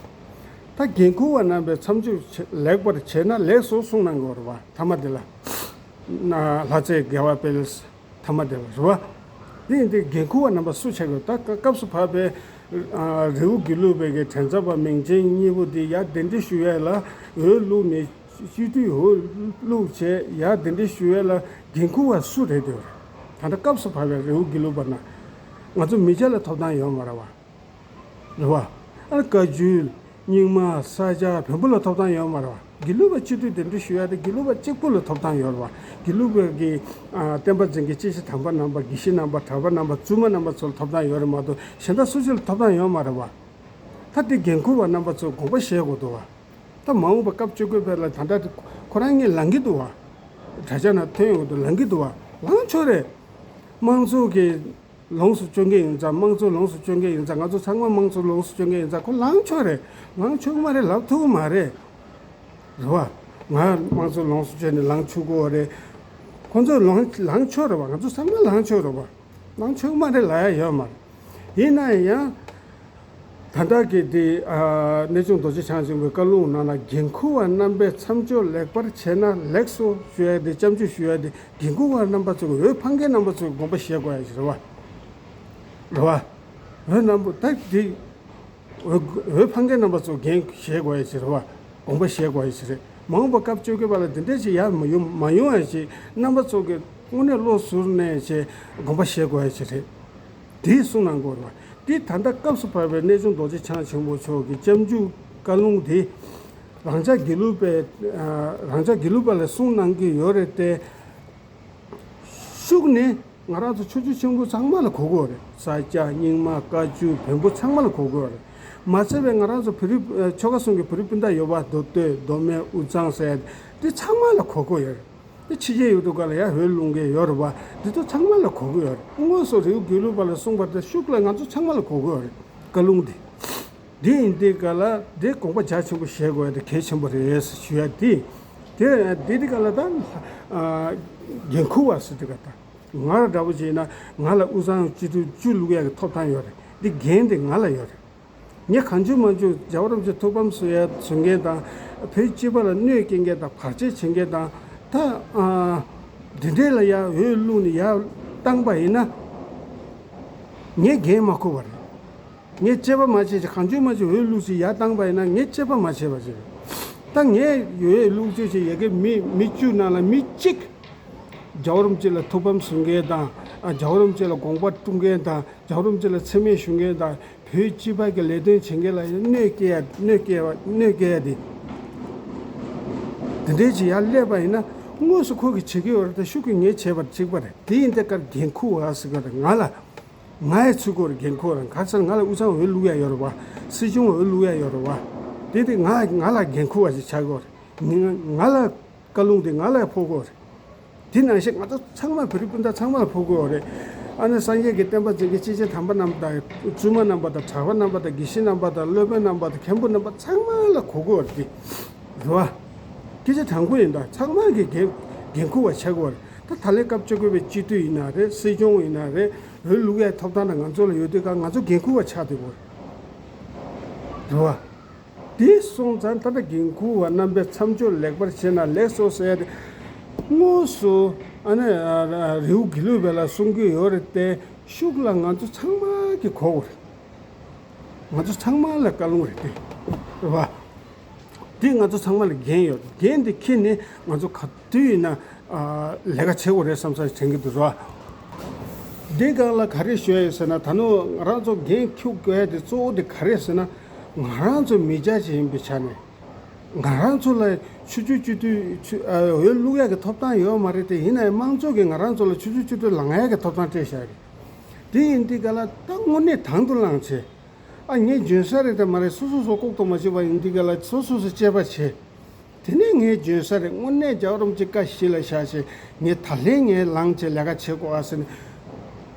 ད་འགན་འཁུར་བ་རྣམ་པས་མཚམས་འཇོག་བྱེད་ལེགས་པར་བྱས་ན་ལེགས་སོ་གསུངས་གནང་དགོས་རེད་བ། ཐ་མ་དེ་ལ། ལྷ་རྩེ་དགེ་བ་དཔལ། ཐ་མ་དེ་ལ་རེད་བ། དེ་ཡིན་དུས་འགན་འཁུར་བ་རྣམ་པ་སུ་བྱེད་དགོས། ད་སྐབས་སུ་བབས་པའི་རི་བོ་དགེ་ལུགས་པའི་གི་དྲན་རྩ་བ་མིང་ཅན་གཉིས་པོ་དེ་ཡར་གདན་འདྲེན་ཞུ་ཡས་ལ་འོས་བླུགས་ནས། སྤྱི་འཐུས་འོས་བླུགས་བྱས་ཡར་གདན་འདྲེན་ཞུ་ཡས་ལ་འགན་འཁུར་བ་སུ་རེད་འདུག་ད་ལྟ་སྐབས་སུ་བབས་པའི་རི་བོ་དགེ་ལུགས་པ་ན། ང་ཚོ་མི་སྐྱ་ལ་ཐོབ་ཐང་ཡོད་མ་རེད་བ། རེད་བ། ཨ་བཀའ་བརྒྱུད། རྙིང་མ། ས་སྐྱ། བོན་པོ་ལ་ཐོབ་ཐང་ཡོད་མ་རེད་བ། དགེ་ལུགས་པ་སྤྱི་འཐུས་གདན་འདྲེན་ཞུ་ཡ་དེ་དགེ་ལུགས་པ་གཅིག་པུ་ལ་ཐོབ་ཐང་ཡོད་རེད་བ། དགེ་ལུགས་པའི་གི་ཨ་བསྟན་པ་འཛིན་མཁན་སྐྱེས་ཆེན་དམ་པ་རྣམ་པ། དགེ་བཤེས་རྣམ་པ། གྲྭ་པ་རྣམ་པ། བཙུན་མ་རྣམ་པ་ཚོ་ལ་ཐོབ་ཐང་ཡོད་རེད་མ་གཏོགས་གཞན་དག་སུ་གཅིག་ལ་ཐོབ་ཐང་ཡོད་མ་རེད་བ། ད་དེ་འགན་འཁུར་བ་རྣམ་པ་ཚོས་དགོངས་པ་བཞེས་དགོས་འདུག་བ། ད་མ་འོངས་པ་སྐབས་བཅོ་བརྒྱད་པའི་ལ་ད་ལྟ་ཁོ་རང་གཉིས་ལངས་ཀྱི་འདུག་བ། དྲ་རྒྱ་ནང་ཐོན་ཡོང་གི་འདུག་ལངས་ཀྱི་འདུག་བ། ལངས་ཆོག་རེད། དམངས་གཙོ་གི་ལོངས་སུ་སྤྱོད་མཁན་ཡིན་ཙང་། དམངས་གཙོ་ལོངས་སུ་སྤྱོད་མཁན་ཡིན་ཙང་། ང་ཚོ་ཚང་མ་དམངས་གཙོ་ལོངས་སུ་སྤྱོད་མཁན་ཡིན་ཙང་ཁོ་ལངས་ཆོག་རེད། ལངས་ཆོག་གི་མ་རེད་ལབ་ཐུབ་ཀྱི་མ་རེད། རེད་བ། ང་དམངས་གཙོ་ལོངས་སུ་སྤྱོད་ནས་ལངས་ཆོག་གི་རེད། ཁོ་ཚོ་ལངས་ལངས་ཆོག་རེད་བ། ང་ཚོ་ཚང་མ་ལངས་ཆོག་རེད་བ། ལངས་ཆོག་གི་མ་རེད་ལབ་ཡ་ཡོད་མ་རེད། ཡིན་ན་ཡང་། ད་ལྟ་གི་དེ་ཨ་གནས་ཆུང་རྡོ་རྗེ་འཆང་ཆེན་པོའི་བཀའ་ལུང་ནང་ན་འགན་འཁུར་བ་རྣམ་པས་མཚམས་འཇོག་ལེགས་པར་བྱས་ན་ལེགས་སོ་ཞུ་ཡ་དེ། སྐྱབས་འཇུག་ཞུ་ཡ་དེ་འགན་འཁུར་བ་རྣམ་པ་ཚོ་གི་འོས་འཕང་མཁན་རྣམ་པ་ཚོ་གི་དགོངས་པ་བཞེས་དགོས་ཡ་ཞིག་རེད་བ། རེད་བ། འོས་རྣམ་པ་ད་དེ་འོས་འོས་འཕང་མཁན་རྣམ་པ་ཚོ་འགན་བཞེས་དགོས་ཡ་ཞིག་རེད་བ། དགོངས་པ་བཞེས་དགོས་ཡ་ཞིག་རེད། མ་འོངས་པ་སྐབས་བཅོ་བརྒྱད་པ་ལ་དེ་འདྲ་ཞིག་ཡར་མ་ཡོང་མ་ཡོང་ཡ་ཞིག་རྣམ་པ་ཚོ་གི་དངོས་གནས་བློ་གཟུར་ནས་ཞེས་དགོངས་པ་བཞེས་དགོས་ཡ་ཞིག་རེད། དེ་གསུངས་གནང་དགོས་རེད་བ། དེ་ད་ལྟ་སྐབས་སུ་བབས་པའི་གནས་ཆུང་རྡོ་རྗེ་འཆང་ཆེན་པོ་མཆོག་གི་སྐྱབས་འཇུག་བཀའ་ལུང་དེ་རང་ཅག་དགེ་ལུགས་པའི་རང་ཅག་དགེ་ལུགས་པ་ལ་གསུངས་གནང་གི་ཡོད་རེད་དེ། ཤུགས་ནི་ང་རང་ཚོ་ཆོས་བརྒྱུད་ཆེན་པོ་ཚང་མ་ལ་གོ་དགོས་རེད། ས་སྐྱ། རྙིང་མ། བཀའ་བརྒྱུད། བོན་པོ་ཚང་མ་ལ་གོ་དགོས་རེད། མ་ཚད་པའི་ང་རང་ཚོ་བོད་རིགས་ཆོལ་ཁ་གསུམ་གྱི་བོད་རིགས་སྤུན་ཟླ་ཡོད་པ། མདོ་སྟོད། མདོ་སྨད། དབུས་གཙང་ཟེར་ཡ་དེ་ཚང་མ་ལ་གོ་དགོས་ཡོད་རེད། དེ་ཕྱི་རྒྱལ་ཡུལ་དུ་ག་ལ་ཡ་འོས་བླུག་མཁན་ཡོད་རེད་བ། འདི་ཚོ་ཚང་མ་ལ་གོ་གི་ཡོད་རེད། དངོས་སུ་རི་བོ་དགེ་ལུགས་པ་ལ་གསུངས་པ་དེ་ཤུགས་ལ་ང་ཚོ་ཚང་མ་ལ་གོ་གི་ཡོད་རེད། བཀའ་ལུང་འདི། འདི་ཡིན་དུས་ག་ལ་འདི་དགོངས་པ་རྒྱ་ཆེན་པོ་བཞེས་དགོས་ཡ་དེ་གལ་ཆེན་པོ་རེད་ཞུ་ཡ་དེ། དེ་འདི་འདི་ག་ལ་ད་འགན་འཁུར་བ་ཟེར་དུས་ག་ད་ང་ར་འདྲ་པོ་བྱས་ན་ང་ལ་དབུས་གཙང་སྤྱི་འཐུས་བཅུ་བླུག་ཡ་གི་ཐོབ་ཐང་ཡོད་རེད། འདི་འགན་དེ་ང་ལ་ཡོད་རེད། ངས་གང་བྱུང་མང་བྱུང་རྒྱལ་བ་རིན་པོ་ཆེ་ཐུགས་ཕམ་བཟོ་ཡ་བཟོ་མཁན་དང་། བོད་སྤྱི་པ་ལ་གནོད་སྐྱེལ་མཁན་དང་། བར་ཆད་བྱེད་མཁན་དང་། ད་ཨ་འདི་འདྲས་ལ་ཡར་འོས་བླུགས་ནས་ཡར་བཏང་པ་ཡིན་ན་ངས་འགན་མ་འཁུར་བ་རེད། ངས་དཔྱད་པ་མ་བྱས་ཅིག་གང་བྱུང་མང་བྱུང་འོས་བླུགས་ཅིག་ཡར་བཏང་པ་ཡིན་ན་ངས་དཔྱད་པ་མ་བྱས་པ་ཅིག་རེད། ད་ངས་འོས་བླུགས་ཅིག་ཅིག་ཡ་གི་མི་མི་བཅུ་ནང་ལ་མི་གཅིག་རྒྱལ་བ་རིན་པོ་ཆེ་ལ་ཐུགས་ཕམ་བཟོ་མཁན་དང་། ཨ་རྒྱལ་བ་རིན་པོ་ཆེ་ལ་དགོངས་པ་དཀྲུག་མཁན་དང་། རྒྱལ་བ་རིན་པོ་ཆེ་ལ་མཚན་སྨད་ཞུ་མཁན་དང་། བོད་སྤྱི་པ་གི་ལས་དོན་བྱེད་མཁན་ལ་ཡང་གནོད་སྐྱེལ་ཡ་གནོད་སྐྱེལ་བ་གནོད་སྐྱེལ་ཡ་དེ། དེ་འདྲའི་ཅིག་ཡར་སླེབས་པ་ཡིན་ན་དངོས་སུ་ཁོ་གིས་བྱེད་ཀྱི་ཡོད་རེད། ད་ཤུགས་ཀྱིས་ངས་བྱས་པར་གཅིག་པ་རེད། དེ་ཡིན་དེ་གར་འགན་འཁུར་བ་ཟེར་གི་རེད། ང་ལ་ང་ཡི་ཚུར་སྐོར་འགན་འཁུར་བ་རེད། ག་ཚོད་ང་ལ་དབུས་གཙང་འོས་བླུག་ཡ་ཡོད་རེད་བ། སྲིད་སྐྱོང་འོས་བླུག་ཡ་ཡོད་རེད་བ། དེ་དེ་ང་ང་ལ་འགན་འཁུར་བ་ཞིག་ཆགས་ཀྱི་ཡོད་རེད། ང་ང་ལ་བཀའ་ལུང་དེ་ང་ལ་ཕོག་གི་ཡོད་རེད། དེ་ནང་བཞིན་ང་ཚོ་ཚང་མ་བོད་རིགས་སྤུན་ཟླ་ཚང་མ་ལ་ཕོག་གི་ཡོད་རེད། ཨ་ནི་སངས་རྒྱས་ཀྱི་བསྟན་པ་འཛིན་མཁན་སྐྱེས་ཆེན་དམ་པ་རྣམས་དང་བཙུན་མ་རྣམ་པ་དང་གྲྭ་པ་རྣམ་པ་དང་དགེ་བཤེས་རྣམ་པ་དང་སློབ་དཔོན་རྣམ་པ་དང་མཁན་པོ་རྣམ་པ་ཚང་མ་ལ་གོ་གི་ཡོད་རེད། དེ་རེད་བ། སྐད་ཆ་དྲང་པོ་ཡིན་ད། ཚང་མ་གི་འགན་འགན་འཁུར་བ་ཆགས་ཀྱི་ཡོད་རེད། ད་ད་ལན་སྐབས་བཅོ་བརྒྱད་པའི་སྤྱི་འཐུས་ཡིན་ན་རེད། སྲིད་སྐྱོང་ཡིན་ན་རེད། འོས་བླུག་ཡའི་ཐོབ་ཐང་ད་ང་ཚོ་ལ་ཡོད་དུས་ག་ང་ཚོ་འགན་འཁུར་བ་ཆགས་བསྡད་ཡོད་རེད། རེད་བ། དེ་སོང་ཙང་ད་ལྟ་འགན་འཁུར་བ་རྣམ་པས་མཚམས་འཇོག་ལེགས་པར་བྱས་ན་ལེགས་སོ་ཟེར་ཡ་དེ་དངོས་སུ་ཨ་ནི་རི་བོ་དགེ་ལུགས་པ་ལ་གསུང་གི་ཡོད་རེད་དེ། ཤུགས་ལ་ང་ཚོ་ཚང་མ་གི་གོ་དགོས་རེད། ང་ཚོ་ཚང་མ་ལ་བཀའ་ལུང་རེད་དེ། རེད་བ། དེ་ང་ཚོ་ཚང་མ་ལ་འགན་ཡོད། འགན་དེ་འཁྱེར་ནས་ང་ཚོ་ག་དུས་ཡིན་ན་ལས་ཀ་བྱེད་དགོས་རེད་བསམ་ས་དྲན་གྱི་འདུག་ར། འདི་སྒང་ལ་ག་རེ་ཞུ་ཡ་ཡོད་ཟེར་ན། ད་ནོ་ང་རང་ཚོ་འགན་འཁྱེར་དགོས་ཡ་དེ་གཙོ་བོ་དེ་ག་རེ་ཟེར་ན། ང་རང་ཚོ་མི་སྐྱ་ཅིག་ཡིན་པའི་ཆ་ནས་ང་རང་ཚོ་ལ་ཆུ་ཚོད་བཅུ་དུས་ཆུ་ཨ་འོས་བླུག་ཡ་གི་ཐོབ་ཐང་ཡོད་མ་རེད་དེ། ཡིན་ན་ཡང་དམངས་གཙོ་གི་ང་རང་ཚོ་ལ་ཆུ་ཚོད་བཅུ་དུས་ལངས་ཡ་གི་ཐོབ་ཐང་སྤྲད་བཞག་གི། དེ་ཡིན་དུས་ག་ལ་ད་དངོས་གནས་དང་དུ་བླངས་བྱས། ཨ་ངས་འཇོན་ས་རེད་དེ་མ་རེད། སོ་སོ་སོ་ལྐོག་ཏུ་མ་བྱེད་པ་ཡིན་དུས་ག་ལ་སོ་སོ་སོ་དཔྱད་པ་བྱེད། དེ་ནས་ངས་འཇོན་ས་རེད། དངོས་གནས་རྒྱལ་བ་རིན་པོ་ཆེ་བཀའ་གཞི་ལ་བཞག་བྱས་ངས་ད་ལན་ངས་ལངས་བྱས་ལས་ཀ་བྱེད་དགོས་ཨ་ཟེར་ནས་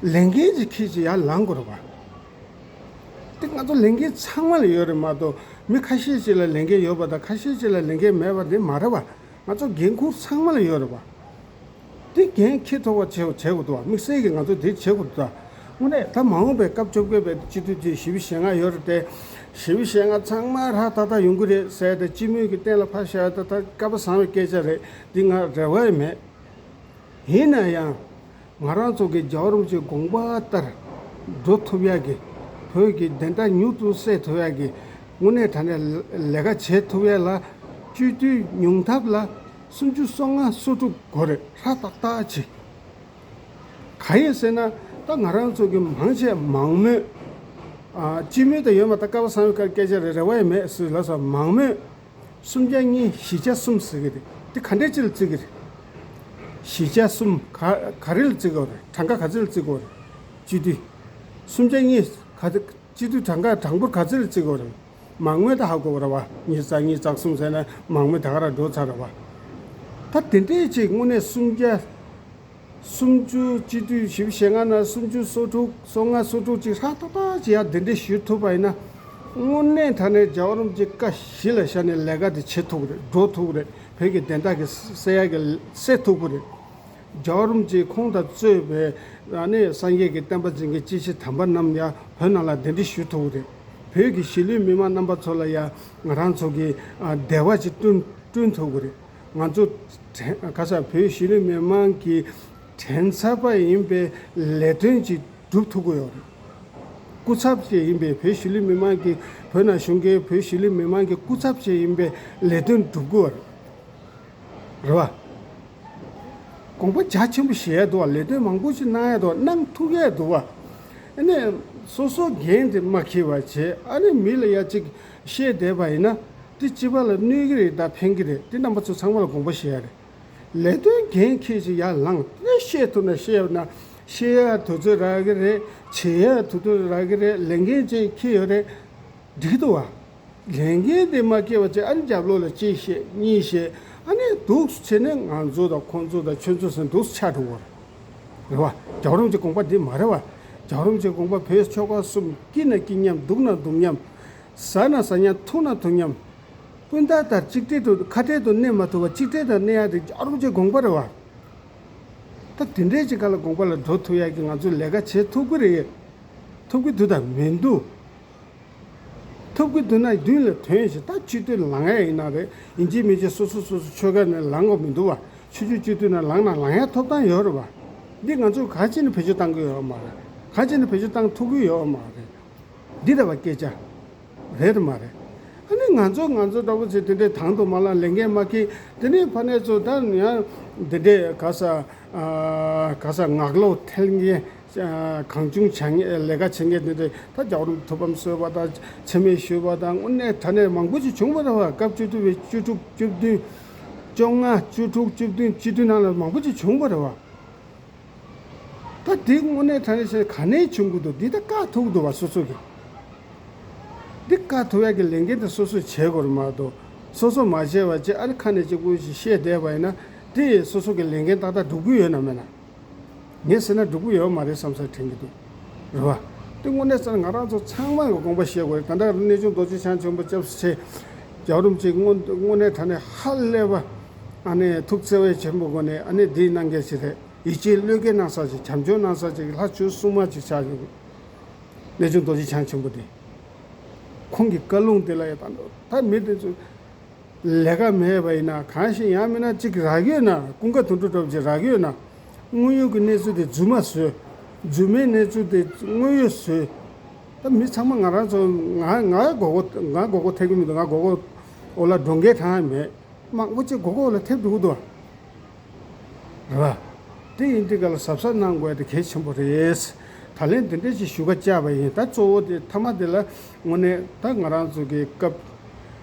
ལས་འགན་ཅིག་འཁྱེར་བྱས་ཡར་ལངས་དགོས་རེད་བ། དེ་ང་ཚོ་ལས་འགན་ཚང་མ་ལ་ཡོད་རེད་མ་གཏོགས། མི་ཁ་ཤས་ཅིག་ལ་ལས་འགན་ཡོད་པ་དང་ཁ་ཤས་ཅིག་ལ་ལས་འགན་མེད་པ་དེ་མ་རེད་བ། ང་ཚོ་འགན་འཁུར་ཚང་མ་ལ་ཡོད་རེད་བ། དེ་འགན་འཁྱེར་ཐུབ་པ་བྱེད་བྱེད་དགོས་འདུག་བ། དམིགས་བསལ་གྱིས་ང་ཚོ་དེ་བྱེད་དགོས་འདུག་ད། དངོས་གནས་ད་མ་འོངས་པའི་སྐབས་བཅོ་བརྒྱད་པའི་སྤྱི་འཐུས་དེ་བཞི་བཅུ་ཞེ་ལྔ་ཡོད་རེད་དེ། བཞི་བཅུ་ཞེ་ལྔ་ཚང་མ་ར་ཏག་ཏག་ཡོང་གི་རེད་ཟེར་ཏེ་སྤྱི་མོས་ཀྱི་སྟེང་ལ་ཕར་བཞག་ད་ད་སྐལ་པ་བཟང་བའི་སྐད་ཆ་རེད། འདི་ང་རེ་བ་ཡང་མེད། ཡིན་ན་ཡང་ང་རང་ཚོ་གི་རྒྱལ་བ་རིན་པོ་ཆེའི་དགོངས་པ་ལྟར་འགྲོ་ཐུབ་ཡ་གི། བོད་ཀྱི་བདེན་མཐའ་མྱུར་དུ་གསལ་ཐུབ་ཡ་གི། དངོས་གནས་དྲང་གནས་ལས་ཀ་བྱེད་ཐུབ་ཡ་ལ་སྤྱི་འཐུས་ཉུང་མཐའ་ལ་སུམ་ཅུ་སོ་ལྔ་སོ་དྲུག་དགོས་རེད། ཧྲ་ཏག་ཏག་ཅིག་གང་ཡིན་ཟེར་ན། ད་ང་རང་ཚོ་གི་མང་ཆེ་མང་མོས། ཨ་སྤྱི་མོས་དང་ཡོད་མ་ད་སྐལ་པ་བཟང་བའི་སྐད་ཆ་རེད། རེ་བ་ཡང་མེད་ཟེར་ལབ་སོང་། མང་མོས་སུམ་བརྒྱ་གཉིས་བཞི་བརྒྱ་གསུམ་ཟེར་གི་རེད། དེ་ག་འདྲས་ཅིག་ལ་བརྩི་གི་རེད། བཞི་བརྒྱ་གསུམ་ག་ག་རེ་ལ་བརྩི་གི་རེད། གྲངས་ཀ་ག་ཚོད་ལ་བརྩི་གི་རེད། སྤྱི་འཐུས་སུམ་བརྒྱ་གཉིས་ག་ཚོད། སྤྱི་འཐུས་གྲངས་ཀ་གྲངས་འབོར་ག་ཚོད་ལ་བརྩི་དགོས་རེད། མང་མོས་ད་ཧ་གོ་གི་རེད་བ། གཉིས་རྩ་གཉིས་རྩ་གསུམ་ཟེར་ན་མང་མོས་ད་ག་རང་འགྲོ་ཚར་རེད་བ། ད་དེ་འདྲས་ཅིག་དངོས་གནས་སུམ་བརྒྱ། སུམ་ཅུ་སྤྱི་འཐུས་བཞི་བཅུ་ཞེ་ལྔ་ནང་སུམ་ཅུ་སོ་དྲུག་སོ་ལྔ་སོ་དྲུག་ཅིག་ཧྲ་ཏག་ཏག་ཅིག་ཡར་གདན་འདྲེན་ཞུ་ཐུབ་པ་ཡིན་ན། དངོས་གནས་དྲང་གནས་རྒྱལ་བ་རིན་པོ་ཆེ་བཀའ་གཞི་ལ་བཞག་ནས་ལས་ཀ་དེ་བྱེད་ཐུབ་ཀྱི་རེད། འགྲོ་ཐུབ་ཀྱི་རེད། བོད་ཀྱི་བདེན་མཐའ་གི་གསལ་ཡ་གི་གསལ་ཐུབ་ཀྱི་རེད། རྒྱལ་བ་རིན་པོ་ཆེ་ཁོང་དང་གཙོས་པའི་ཨ་ནི་སངས་རྒྱས་ཀྱི་བསྟན་པ་འཛིན་མཁན་སྐྱེས་ཆེན་དམ་པ་རྣམས་ཡང་བོད་ནང་ལ་གདན་འདྲེན་ཞུ་ཐུབ་ཀྱི་རེད། བོད་ཀྱི་གཞིས་ལུས་མི་མང་རྣམ་པ་ཚོ་ལ་ཡང་ང་རང་ཚོ་གི་ཨ་བདེ་བ་ཅིག་བསྐྲུན་བསྐྲུན་ཐུབ་ཀྱི་རེད། ང་ཚོ་དྲན་ག་ས་བོད་གཞིས་ལུས་མི་མང་གི་དྲན་ཚབ་པ་ཡིན་པའི་ལས་དོན་ཅིག་སྒྲུབ་ཐུབ་ཀྱི་ཡོད་རེད། སྐུ་ཚབ་ཅིག་ཡིན་པའི་བོད་གཞིས་ལུས་མི་མང་གི་བོད་ནང་བཞུགས་མཁན་བོད་གཞིས་ལུས་མི་མང་གི་སྐུ་ཚབ་ཅིག་ཡིན་པའི་ལས་དོན་སྒྲུབ་ཀྱི་ཡོད་རེད། རེད་བ། དགོངས་པ་རྒྱ་ཆེན་པོ་བཞེས་ཡ་འདུག་བ། ལས་དོན་མང་པོ་ཞིག་གནང་ཡ་འདུག་བ། གནང་ཐུབ་ཡ་འདུག་བ། ཨ་ནི་སོ་སོ་འགན་དེ་མ་འཁྱེར་བ་བྱས། ཨ་ནི་མི་ལ་ཡ་གཅིག་བཤད་བསྡད་པ་ཡིན་ན་དེ་སྤྱི་པ་ལ་གནོད་ཀྱི་རེད་ད་ཕན་གྱི་རེད། དེ་རྣམ་པ་ཚོ་ཚང་མ་ལ་དགོངས་པ་བཞེས་ཡ་རེད། ལས་དོན་འགན་འཁྱེར་ཞིག་ཡར་ལངས་ཏེ་བཤད་ཐུབ་ན་བཤད་ཡོད་ན། བཤད་ཡ་དུས་ཚོད་རག་གི་རེད། བྱེད་ཡ་དུས་ཚོད་རག་གི་རེད། ལས་འགན་ཅིག་འཁྱེར་ཡོད་རེད། འགྲིག་གི་འདུག་བ། ལས་འགན་དེ་མ་འཁྱེར་བ་བྱས། ཨ་ནི་རྒྱབ་ལོགས་ལ་གཅིག་བཤད་གཉིས་བཤད། ཨ་ནི་འདུག་སེ་བྱས་ནས་ང་ཚོ་དང་ཁོང་ཚོ་དང་ཁྱོད་ཚོ་ཟེར་འདུག་སེ་ཆགས་འགྲོ་གི་རེད་བ། རྒྱལ་བ་རིན་པོ་ཆེའི་དགོངས་པ་འདི་མ་རེད་བ། རྒྱལ་བ་རིན་པོ་ཆེའི་དགོངས་པ་བོད་ཆོལ་ཁ་གསུམ་སྐྱིད་ན་སྐྱིད་མཉམ། སྡུག་ན་སྡུག་མཉམ། ཟ་ན་ཟ་མཉམ། འཐུང་ན་འཐུང་མཉམ། སྤུན་ཟླ་ལྟར་གཅིག་སྒྲིལ་དུ་ཁ་བྲལ་དུ་གནས་མ་ཐུབ་པ། གཅིག་སྒྲིལ་དུ་གནས་ཡ་དེ་རྒྱལ་བ་རིན་པོ་ཆེའི་དགོངས་པ་རེད་བ། ད་དེ་འདྲའི་ཅིག་ག་ལ་དགོངས་པ་ལ་འགྲོ་ཐུབ་ཡ་གི་ང་ཚོས་ལས་ཀ་བྱེད་ཐུབ་ཀྱི་རེད། ཐུབ་ཀྱི་འདུག་དང་མི་འདུག་ཐུབ་ཀྱི་འདུག་ན་མདུན་ལ་ཐོན་ཞིག་ད་སྤྱི་འཐུས་ལངས་ཡ་ཡིན་ན་རེད། ཡིན་གཅིག་མིན་གཅིག་སོ་སོ་སོ་སོ་ཆོལ་ཁ་ནས་ལངས་དགོས་མི་འདུག་བ། ཆོས་བརྒྱུད་སྤྱི་འཐུས་ནང་ལངས་ན་ལངས་ཡ་ཐོབ་ཐང་ཡོད་རེད་བ། འདི་ང་ཚོས་ག་ཅི་ནས་བེད་སྤྱོད་བཏང་གི་ཡོད་མ་རེད། ག་ཅི་ནས་བེད་སྤྱོད་བཏང་ཐུབ་ཀྱི་ཡོད་མ་རེད། འདི་འདྲ་བ་སྐད་ཆ་རེད་མ་རེད། ཨ་ནི་ང་ཚོ་ང་ཚོ་འདྲ་བོ་ཚོས་དེ་འདྲའི་དང་དུ་མ་ལངས། ལས་འགན་མ་འཁྱེར། དེ་ནས་ཕ་ནས་ཚོ་ད་ཡང་དེ་འདྲའི་ག་ས་ཨ་ག་ས་ངག་ལོག་ཐལ་མཁན། གང་བྱུང་བྱ་ངན་ལས་ཀ་བྱེད་མཁན་དེ་འདྲ་ད་རྒྱལ་བ་རིན་པོ་ཆེ་ཐུགས་ཕམ་གསོལ་བ་དང་མཚན་སྨད་ཞུས་པ་དང་དངོས་གནས་དྲང་གནས་མང་པོ་ཅིག་བྱུང་བ་རེད་བ། སྐབས་བཅུ་དྲུག་པའི་བཅུ་དྲུག་བཅུ་བདུན་བཅོ་ལྔ་བཅུ་དྲུག་བཅུ་བདུན་བཅུ་བདུན་ནང་ལ་མང་པོ་ཅིག་བྱུང་བ་རེད་བ། ད་འདི་དངོས་གནས་དྲང་གནས་བྱས་ག་ནས་བྱུང་གི་འདུག་འདི་ད་བཀག་ཐུབ་ཀྱི་འདུག་བ། སོ་སོ་གིས་འདི་བཀག་ཐུབ་ཡག་གི་ལས་འགན་དེ་སོ་སོས་བྱེད་དགོས་རེད་མ་གཏོགས། སོ་སོ་མ་བྱས་པ་བྱས་ཨ་རི་ཁ་ནས་གཅིག་པུ་ཞིག་བཤད་བསྡད་པ་ཡིན་ན་དེ་སོ་སོ་གི་ལས་འགན་ཏག་ཏག་འགྲུབ་ཀྱི་ཡོད་ན་མེད་ན། ངས་ཟེར་ན་འགྲུབ་ཀྱི་ཡོད་མ་རེད་བསམ་ས་དྲན་གྱི་འདུག་རེད་བ། དེ་དངོས་གནས་ཟེར་ན་ང་རང་ཚོ་ཚང་མ་གི་དགོངས་པ་བཞེས་དགོས་རེད། ད་ལྟ་གནས་ཆུང་རྡོ་རྗེ་འཆང་ཆེན་པོ་སྐྱབས་སུ་མཆི། རྒྱལ་བ་རིན་པོ་ཆེ་དངོས་དངོས་གནས་དྲང་གནས་ཧ་ལས་པ་ཨ་ནི་ཐུགས་བརྩེ་བ་ཆེན་པོ་སྒོ་ནས་ཨ་ནི་འདི་གནང་མཁན་ཞིག་རེད། ཡིད་ཆེས་བློས་འགེལ་གནང་ས་ཞིག་བྱམས་སྐྱོང་གནང་ས་ཞིག་ལྷ་བཅུ་གསུམ་མ་ཅིག་ཆགས་ཡོད། གནས་ཆུང་རྡོ་རྗེ་འཆང་ཆེན་པོ་དེ། ཁོང་གི་བཀའ་ལུང་དེ་ལ་ཡ་ད་ད་མི་དེ་ཚོ་ལས་ཀ་མེད་པ་ཡིན་ན་གང་ཞིག་ཡང་མིན་ན་གཅིག་རག་ཡོད་ན་ཀུན་དགའ་དོན་གྲུབ་འདྲ་པོ་ཅིག་རག་ཡོད་ན། དངོས་ཡོད་ཀྱི་གནས་ཚུལ་དེ་རྫུན་མ་བཟོས། རྫུན་མའི་གནས་ཚུལ་དེ་དངོས་ཡོད་བཟོས། ད་མི་ཚང་མ་ང་རང་ཚོ་ང་ང་མགོ་སྐོར་ང་མགོ་སྐོར་ཐེབས་ཀྱི་མི་འདུག་ང་མགོ་སྐོར་འོག་ལ་སྒྲོན་སྐད་གྲགས་མེད། མང་པོ་ཅིག་མགོ་སྐོར་ལ་ཐེབས་འགྲོ་གི་འདུག་བ། རེད་བ། དེ་ཡིན་དུས་ག་ལ་གཟབ་གཟབ་གནང་དགོས་དེ་གལ་ཆེན་པོ་རེད། ད་ལན་དེ་འདྲས་ཅིག་ཞུ་ག་བཅར་བ་ཡིན། ད་གཙོ་བོ་དེ་མཐའ་མ་དེ་ལ་དངོས་གནས་ད་ང་རང་ཚོ་གི་སྐབས་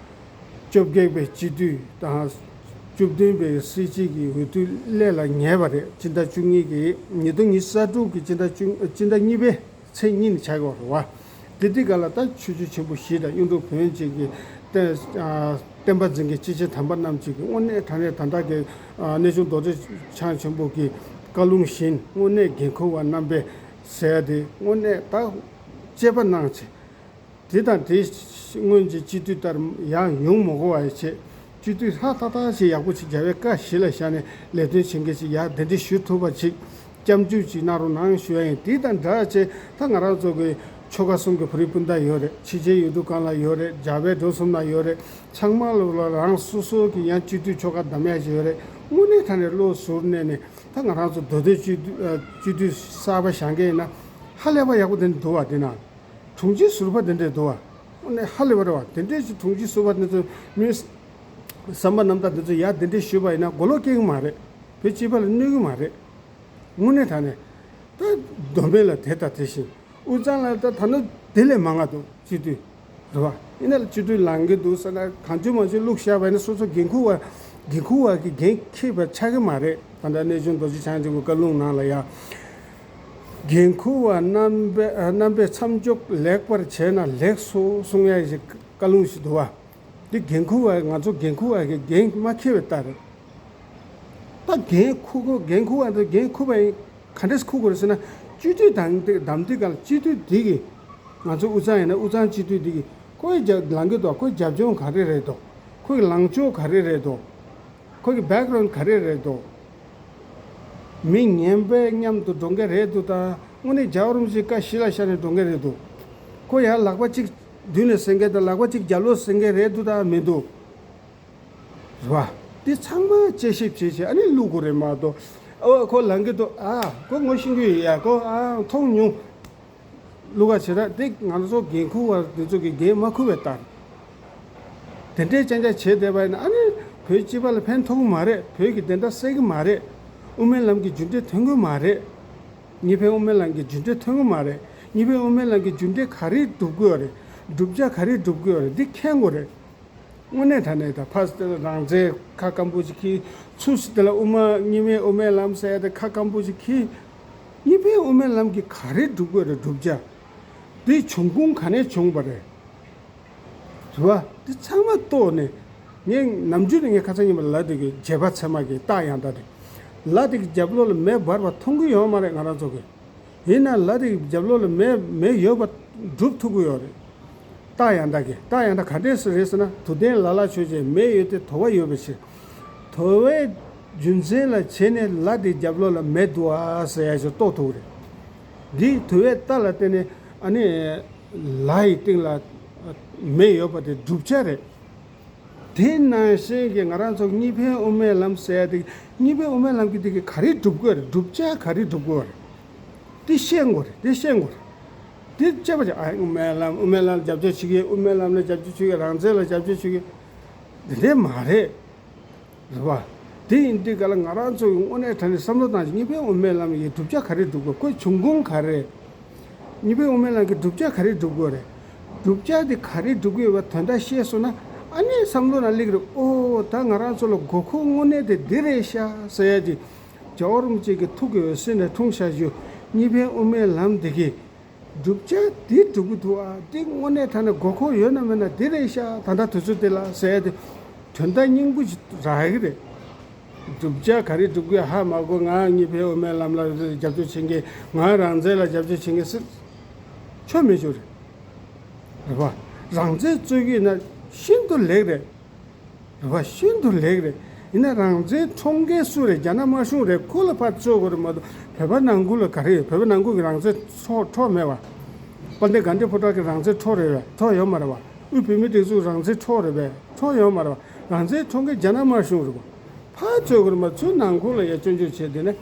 བཅོ་བརྒྱད་པའི་སྤྱི་འཐུས་དང་བཅུ་བདུན་པའི་སྲིད་སྤྱི་གི་འོས་བསྡུ་སླེབས་ལ་ཉེ་བ་རེད། སྤྱི་ཟླ་བཅུ་གཉིས་ཀྱི་ཉིས་སྟོང་ཉི་ཤུ་རྩ་དྲུག་གི་སྤྱི་ཟླ་བཅུ་སྤྱི་ཟླ་གཉིས་པའི་ཚེས་གཉིས་ནས་ཆགས་ཡོད་རེད་བ། དེ་དུས་ག་ལ་ད་ཆོས་བརྒྱུད་ཆེན་པོ་བཞི་དང་གཡུང་དྲུང་བོན་བཅས་ཀྱི་བསྟན་ཨ་བསྟན་པ་འཛིན་མཁན་སྐྱེས་ཆེན་དམ་པ་རྣམས་ཀྱིས་དངོས་གནས་དྲང་གནས་ད་ལྟ་གི་ཨ་གནས་ཆུང་རྡོ་རྗེ་འཆང་ཆེན་པོ་གི་བཀའ་ལུང་བཞིན་དངོས་གནས་འགན་འཁུར་བ་རྣམ་པས་ཟེར་ཡ་དེ་དངོས་གནས་ད་དཔྱད་པ་གནང་བྱས། དེ་དང་དེ་སྔོན་གྱི་སྤྱི་འཐུས་ལྟར་ཡང་ཡོང་མ་དགོས་པ་ཡི་ཆེད། སྤྱི་འཐུས་ལྷག་ཏག་ཏག་ཞིག་ཡག་པོ་ཞིག་རྒྱལ་བའི་བཀའ་གཞི་ལ་བཞག་ནས་ལས་དོན་བྱེད་མཁན་ཞིག་ཡར་གདན་འདྲེན་ཞུ་ཐུབ་པ་ཞིག་སྐྱབས་འཇུག་ཅིག་གནང་རོགས་གནང་ཞུ་ཡ་ཡིན། དེ་དང་སྦྲགས་བྱས་ད་ང་རང་ཚོ་གི་ཆོལ་ཁ་གསུམ་གྱི་བོད་རིགས་སྤུན་ཟླ་ཡོད་རེད། ཕྱི་རྒྱལ་ཡུལ་གྲུ་གང་ལ་ཡོད་རེད། རྒྱ་བལ་འབྲུག་གསུམ་ན་ཡོད་རེད། ཚང་མ་ལ་རང་སོ་སོ་གི་ཡང་སྤྱི་འཐུས་ཆོལ་ཁ་བདམས་ཡ་ཞིག་ཡོད་རེད། དངོས་གནས་དྲང་གནས་བློ་གཟུར་གནས་ནས་ད་ང་རང་ཚོ་མདོ་སྟོད་སྤྱི་འཐུས་ཨ་སྤྱི་འཐུས་གསར་པ་བཞེངས་མཁན་ཡིན་ན་ཧ་ལས་པ་ཡག་པོ་དེ་འདུག་བ། དེ་ན། དྲུང་ཆེ་ཟུར་པ་དེ་འདྲས་འདུག་བ། དངོས་གནས་ཧ་ལས་པ་རེད་བ། དེ་འདྲས་ཀྱི་དྲུང་ཆེ་ཟུར་པ་དེ་ཚོ་མིའི་བསམ་པ་རྣམ་དག་དེ་ཚོ་ཡར་དེ་འདྲས་ཞུས་པ་ཡིན་ན་མགོ་ལོག་སྐྱེ་གི་མ་རེད། བོད་སྤྱི་པ་ལ་གནོད་གི་མ་རེད། དངོས་གནས་དྲང་གནས། ད་མདོ་སྨད་ལ་དེ་ལྟ་དེ་བཞིན། དབུས་གཙང་ལ་ད་ད་ནི་དེ་ལས་མང་ང་འདུག་སྤྱི་འཐུས། རེད་བ། ཡིན་ན་ལ་སྤྱི་འཐུས་ལངས་གི་འདུག་ཟེར་ན་གང་བྱུང་མང་བྱུང་བླུགས་བཞག་པ་ཡིན་ན་སོ་སོ་འགན་འཁུར་བ། འགན་འཁུར་བ་གི་འགན་འཁྱེར་བ་ཆགས་གི་མ་རེད། ད་ལྟ་གནས་ཆུང་རྡོ་རྗེ་འཆང་ཆེན་པོའི་བཀའ་ལུང་ནང་ལ་ཡང་། འགན་འཁུར་བ་རྣམ་པས་རྣམ་པས་མཚམས་འཇོག་ལེགས་པར་བྱས་ན་ལེགས་སོ་གསུང་ཡ་ཞིག་བཀའ་ལུང་ཞིག་འདུག་བ། འདི་འགན་འཁུར་བ་ང་ཚོ་འགན་འཁུར་བ་གི་འགན་མ་འཁྱེར་བའི་རྟགས་རེད། ད་འགན་འཁུར་དགོས་འགན་འཁུར་བ་འདི་འགན་འཁུར་བ་ཡིན་ག་འདྲས་འཁུར་དགོས་རེད་ཟེར་ན། སྤྱི་འཐུས་དང་དེ་གདམ་དུས་ག་ལ་སྤྱི་འཐུས་འདི་གི་ང་ཚོ་དབུས་གཙང་ཡིན་ན་དབུས་གཙང་སྤྱི་འཐུས་འདི་གི་ཁོའི་རྒྱབ་ལངས་ཀྱི་འདུག་ཁོའི་རྒྱབ་ལྗོངས་ག་རེ་རེད་འདུག་ཁོའི་ལངས་ཕྱོགས་ག་རེ་རེད་འདུག་ཁོ་གི་བེག་རོན་ག་རེ་རེད་འདུག་མི་ངན་པའི་མཉམ་དུ་འགྲོ་མཁན་རེད་འདུག་ད་དངོས་གནས་རྒྱལ་བ་རིན་པོ་ཆེའི་བཀའ་གཞི་ལ་བཞག་ནས་འགྲོ་མཁན་རེད་འདུག་ཁོ་ཡང་ལག་པ་གཅིག་མདུན་ནས་ཟེར་མཁན་དང་ལག་པ་གཅིག་རྒྱབ་ལོགས་ཟེར་མཁན་རེད་འདུག་ད་མི་འདུག་རེད་བ། འདི་ཚང་མ་དཔྱད་ཞིབ་བྱས་བྱས་ཨ་ནི་བླུག་དགོས་རེད་མ་གཏོགས། ཨོ་ཁོ་ལངས་ཀྱི་འདུག་ཨ་ཁོ་ངོ་ཤེས་ཀྱི་ཡོད་ཡ། ཁོ་ཨ་མཐོང་མྱོང་། བླུག་ག་བྱེད་ད་འདི་ང་ཚོ་འགན་འཁུར་བ་འདི་ཚོ་གི་འགན་མ་འཁུར་བའི་རྟགས། དེ་འདྲའི་རྐྱང་རྐྱང་བྱས་བསྡད་པ་ཡིན་ན་ཨ་ནི་བོད་སྤྱི་པ་ལ་ཕན་ཐོགས་ཀྱི་མ་རེད། བོད་ཀྱི་བདེན་མཐའ་གསལ་གྱི་མ་རེད། དབུ་མའི་ལམ་གྱི་རྒྱུ་འབྲས་ཐོན་གྱི་མ་རེད། གཉིས་ཕན་དབུ་མའི་ལམ་གྱི་རྒྱུ་འབྲས་ཐོན་གྱི་མ་རེད། གཉིས་ཕན་དབུ་མའི་ལམ་གྱི་རྒྱུ་འབྲས་ག་རེ་སྒྲུབ་དགོས་རེད། བསྒྲུབ་བྱ་ག་རེ་སྒྲུབ་དགོས་རེད། འདི་མཁྱེན་དགོས་རེད། དངོས་གནས་དྲང་གནས་དང་ཕར་དེ་ལ་རང་བཙན་ཁ་སྐམ་པོ་ཞིག་འཁྱེར། ཚུར་དེ་ལ་དབུ་མ་གཉིས་ཕན་དབུ་མའི་ལམ་ཟེར་ཡ་དེ་ཁ་སྐམ་པོ་ཞིག་འཁྱེར། གཉིས་ཕན་དབུ་མའི་ལམ་གྱི་ག་རེ་སྒྲུབ་དགོས་རེད། བསྒྲུབ་བྱ། དེའི་བྱུང་ཁུངས་ག་ནས་བྱུང་བ་རེད། རེད་བ། དེ་ཚང་མ་རྟོགས་ནས། ངས་ནམ་རྒྱུན་ནས་ངས་ཁ་སང་ཉིན་མ་ལབ་དུས་ཀྱི་རྗེས་དཔག་ཚད་མ་གི་རྟགས་ཡང་དག་དེ། ལ་དེ་གི་རྒྱབ་ལོགས་ལ་མེ་འབར་བ་མཐོང་གི་ཡོད་མ་རེད་ང་རང་ཚོ་གི། ཡིན་ན་ལ་དེ་གི་རྒྱབ་ལོགས་ལ་མེ་མེ་ཡོད་པ་སྒྲུབ་ཐུབ་ཀྱི་ཡོད་རེད། རྟགས་ཡང་དག་གི་རྟགས་ཡང་དག་ག་འདྲས་སུ་རེད་ཟེར་ན། དུ་ལྡན་ལ་ལ་ཆོས་ཅན། མེ་ཡོད་དེ་དུ་བ་ཡོད་པའི་ཕྱིར། དུ་བའི་རྒྱུ་མཚན་ལ་བྱས་ནས་ལ་དེ་རྒྱབ་ལོགས་ལ་མེ་འདུག་ཨ་ཟེར་ཡ་ཞིག་རྟོགས་ཐུབ་ཀྱི་རེད། འདི་དུ་བའི་རྟགས་ལ་བརྟེན་ནས་ཨ་ནི་ལ་ཡི་སྟེང་ལ་མེ་ཡོད་པ་དེ་བསྒྲུབ་བྱ་རེད། དེ་ནང་བཞིན་གྱི་ང་རང་ཚོ་གཉིས་ཕན་དབུ་མའི་ལམ་ཟེར་ཡ་དེ་གཉིས་ཕན་དབུ་མའི་ལམ་གྱི་དེ་གི་ག་རེ་སྒྲུབ་དགོས་རེད། བསྒྲུབ་བྱ་ག་རེ་སྒྲུབ་དགོས་རེད། དེ་ཤེས་དགོས་རེད། དེ་ཤེས་དགོས་རེད། དེ་དཔྱད་པ་བྱས། ཨ་དབུ་མའི་ལམ་དབུ་མའི་ལམ་ལ་རྒྱབ་སྐྱོར་བྱེད་ཀྱི་དབུ་མའི་ལམ་ལ་རྒྱབ་སྐྱོར་བྱེད་ཀྱི་རང་བཙན་ལ་རྒྱབ་སྐྱོར་བྱེད་ཀྱི་དེ་འདྲས་མ་རེད། རེད་བ། དེ་ཡིན་དུས་ག་ལ་ང་རང་ཚོ་གི་དངོས་གནས་དྲང་གནས་བསམ་བློ་བཏང་ཞིག་གཉིས་ཕན་དབུ་མའི་ལམ་ཡི་བསྒྲུབ་བྱ་ག་རེ་སྒྲུབ་དགོས། ཁོའི་འབྱུང་ཁུངས་ག་རེ། གཉིས་ཕན་དབུ་མའི་ལམ་གྱི་བསྒྲུབ་བྱ་ག་རེ་སྒྲུབ་དགོས་རེད། བསྒྲུབ་བྱ་དེ་ག་རེ་སྒྲུབ་དགོས་པ་དོན་དག་ཤེས་སོང་ན། ཨ་ནི་བསམ་བློ་ནང་སླེབས་རེད། ཨོ་ད་ང་རང་ཚོ་ལ་དགོས་མཁོ་དངོས་གནས་དེ་འདི་རེད་ཤག་ཟེར་ཡ་དེ། རྒྱལ་བ་རིན་པོ་ཆེ་གི་ཐུགས་ཀྱི་འོད་ཟེར་ནས་འཁྲུངས་བཞག་རྒྱུ། གཉིས་ཕན་དབུ་མའི་ལམ་འདི་གི་བསྒྲུབ་བྱ་འདི་སྒྲུབ་ཀྱི་འདུག་ཨ། འདི་དངོས་གནས་དྲང་གནས་དགོས་མཁོ་ཡོད་ན་མེད་ན་འདི་རེད་ཤག་ད་ལྟ་དུས་ཚོད་འདི་ལ་ཟེར་ཡ་དེ། དོན་དག་སྙིང་པོ་ཞིག་རག་གི་རེད། བསྒྲུབ་བྱ་ག་རེ་སྒྲུབ་དགོས་ཧ་མ་གོ། ང་གཉིས་ཕན་དབུ་མའི་ལམ་ལ་རྒྱབ་སྐྱོར་བྱེད་མཁན། ང་རང་བཙན་ལ་རྒྱབ་སྐྱོར་བྱེད་མཁན་ཟེར་ཆོ་མེད་ཆོ་རེད། རེད་པ། རང་བཙན་རྩོད་ཀྱི་ཡིན་ན་ཤིན་ཏུ་ལེགས་རེད། རེད་པ། ཤིན་ཏུ་ལེགས་རེད། ཡིན་ན་རང་བཙན་འཕྲོག་མཁན་སུ་རེད། རྒྱ་ནག་དམར་གཞུང་རེད། ཁོ་ལ་ཕར་རྩོད་དགོས་རེད་མ་གཏོགས། བོད་པ་ནང་ཁུལ་ལ་ག་རེ་ཡོད། བོད་པ་ནང་ཁུལ་གྱི་རང་བཙན་འཕྲོག་འཕྲོག་མེད་པ། དཔལ་ལྡན་དགའ་ལྡན་ཕོ་བྲང་གི་རང་བཙན་འཕྲོག་རེད་པས། འཕྲོག་ཡོད་མ་རེད་པ། དབུས་བོད་མིའི་སྒྲིག་འཛུགས་རང་བཙན་འཕྲོག་རེད་པས། འཕྲོག་ཡོད་མ་རེད་པ། རང་བཙན་འཕྲོག་མཁན་རྒྱ་ནག་དམར་གཞུང་རེད་པ། ཕར་རྩོད་དགོས་རེད་མ་གཏོགས་ཚུར་ནང་ཁུལ་ལ་ཡ་སྐྱོན་བརྗོད་བྱས་དེ་ནས་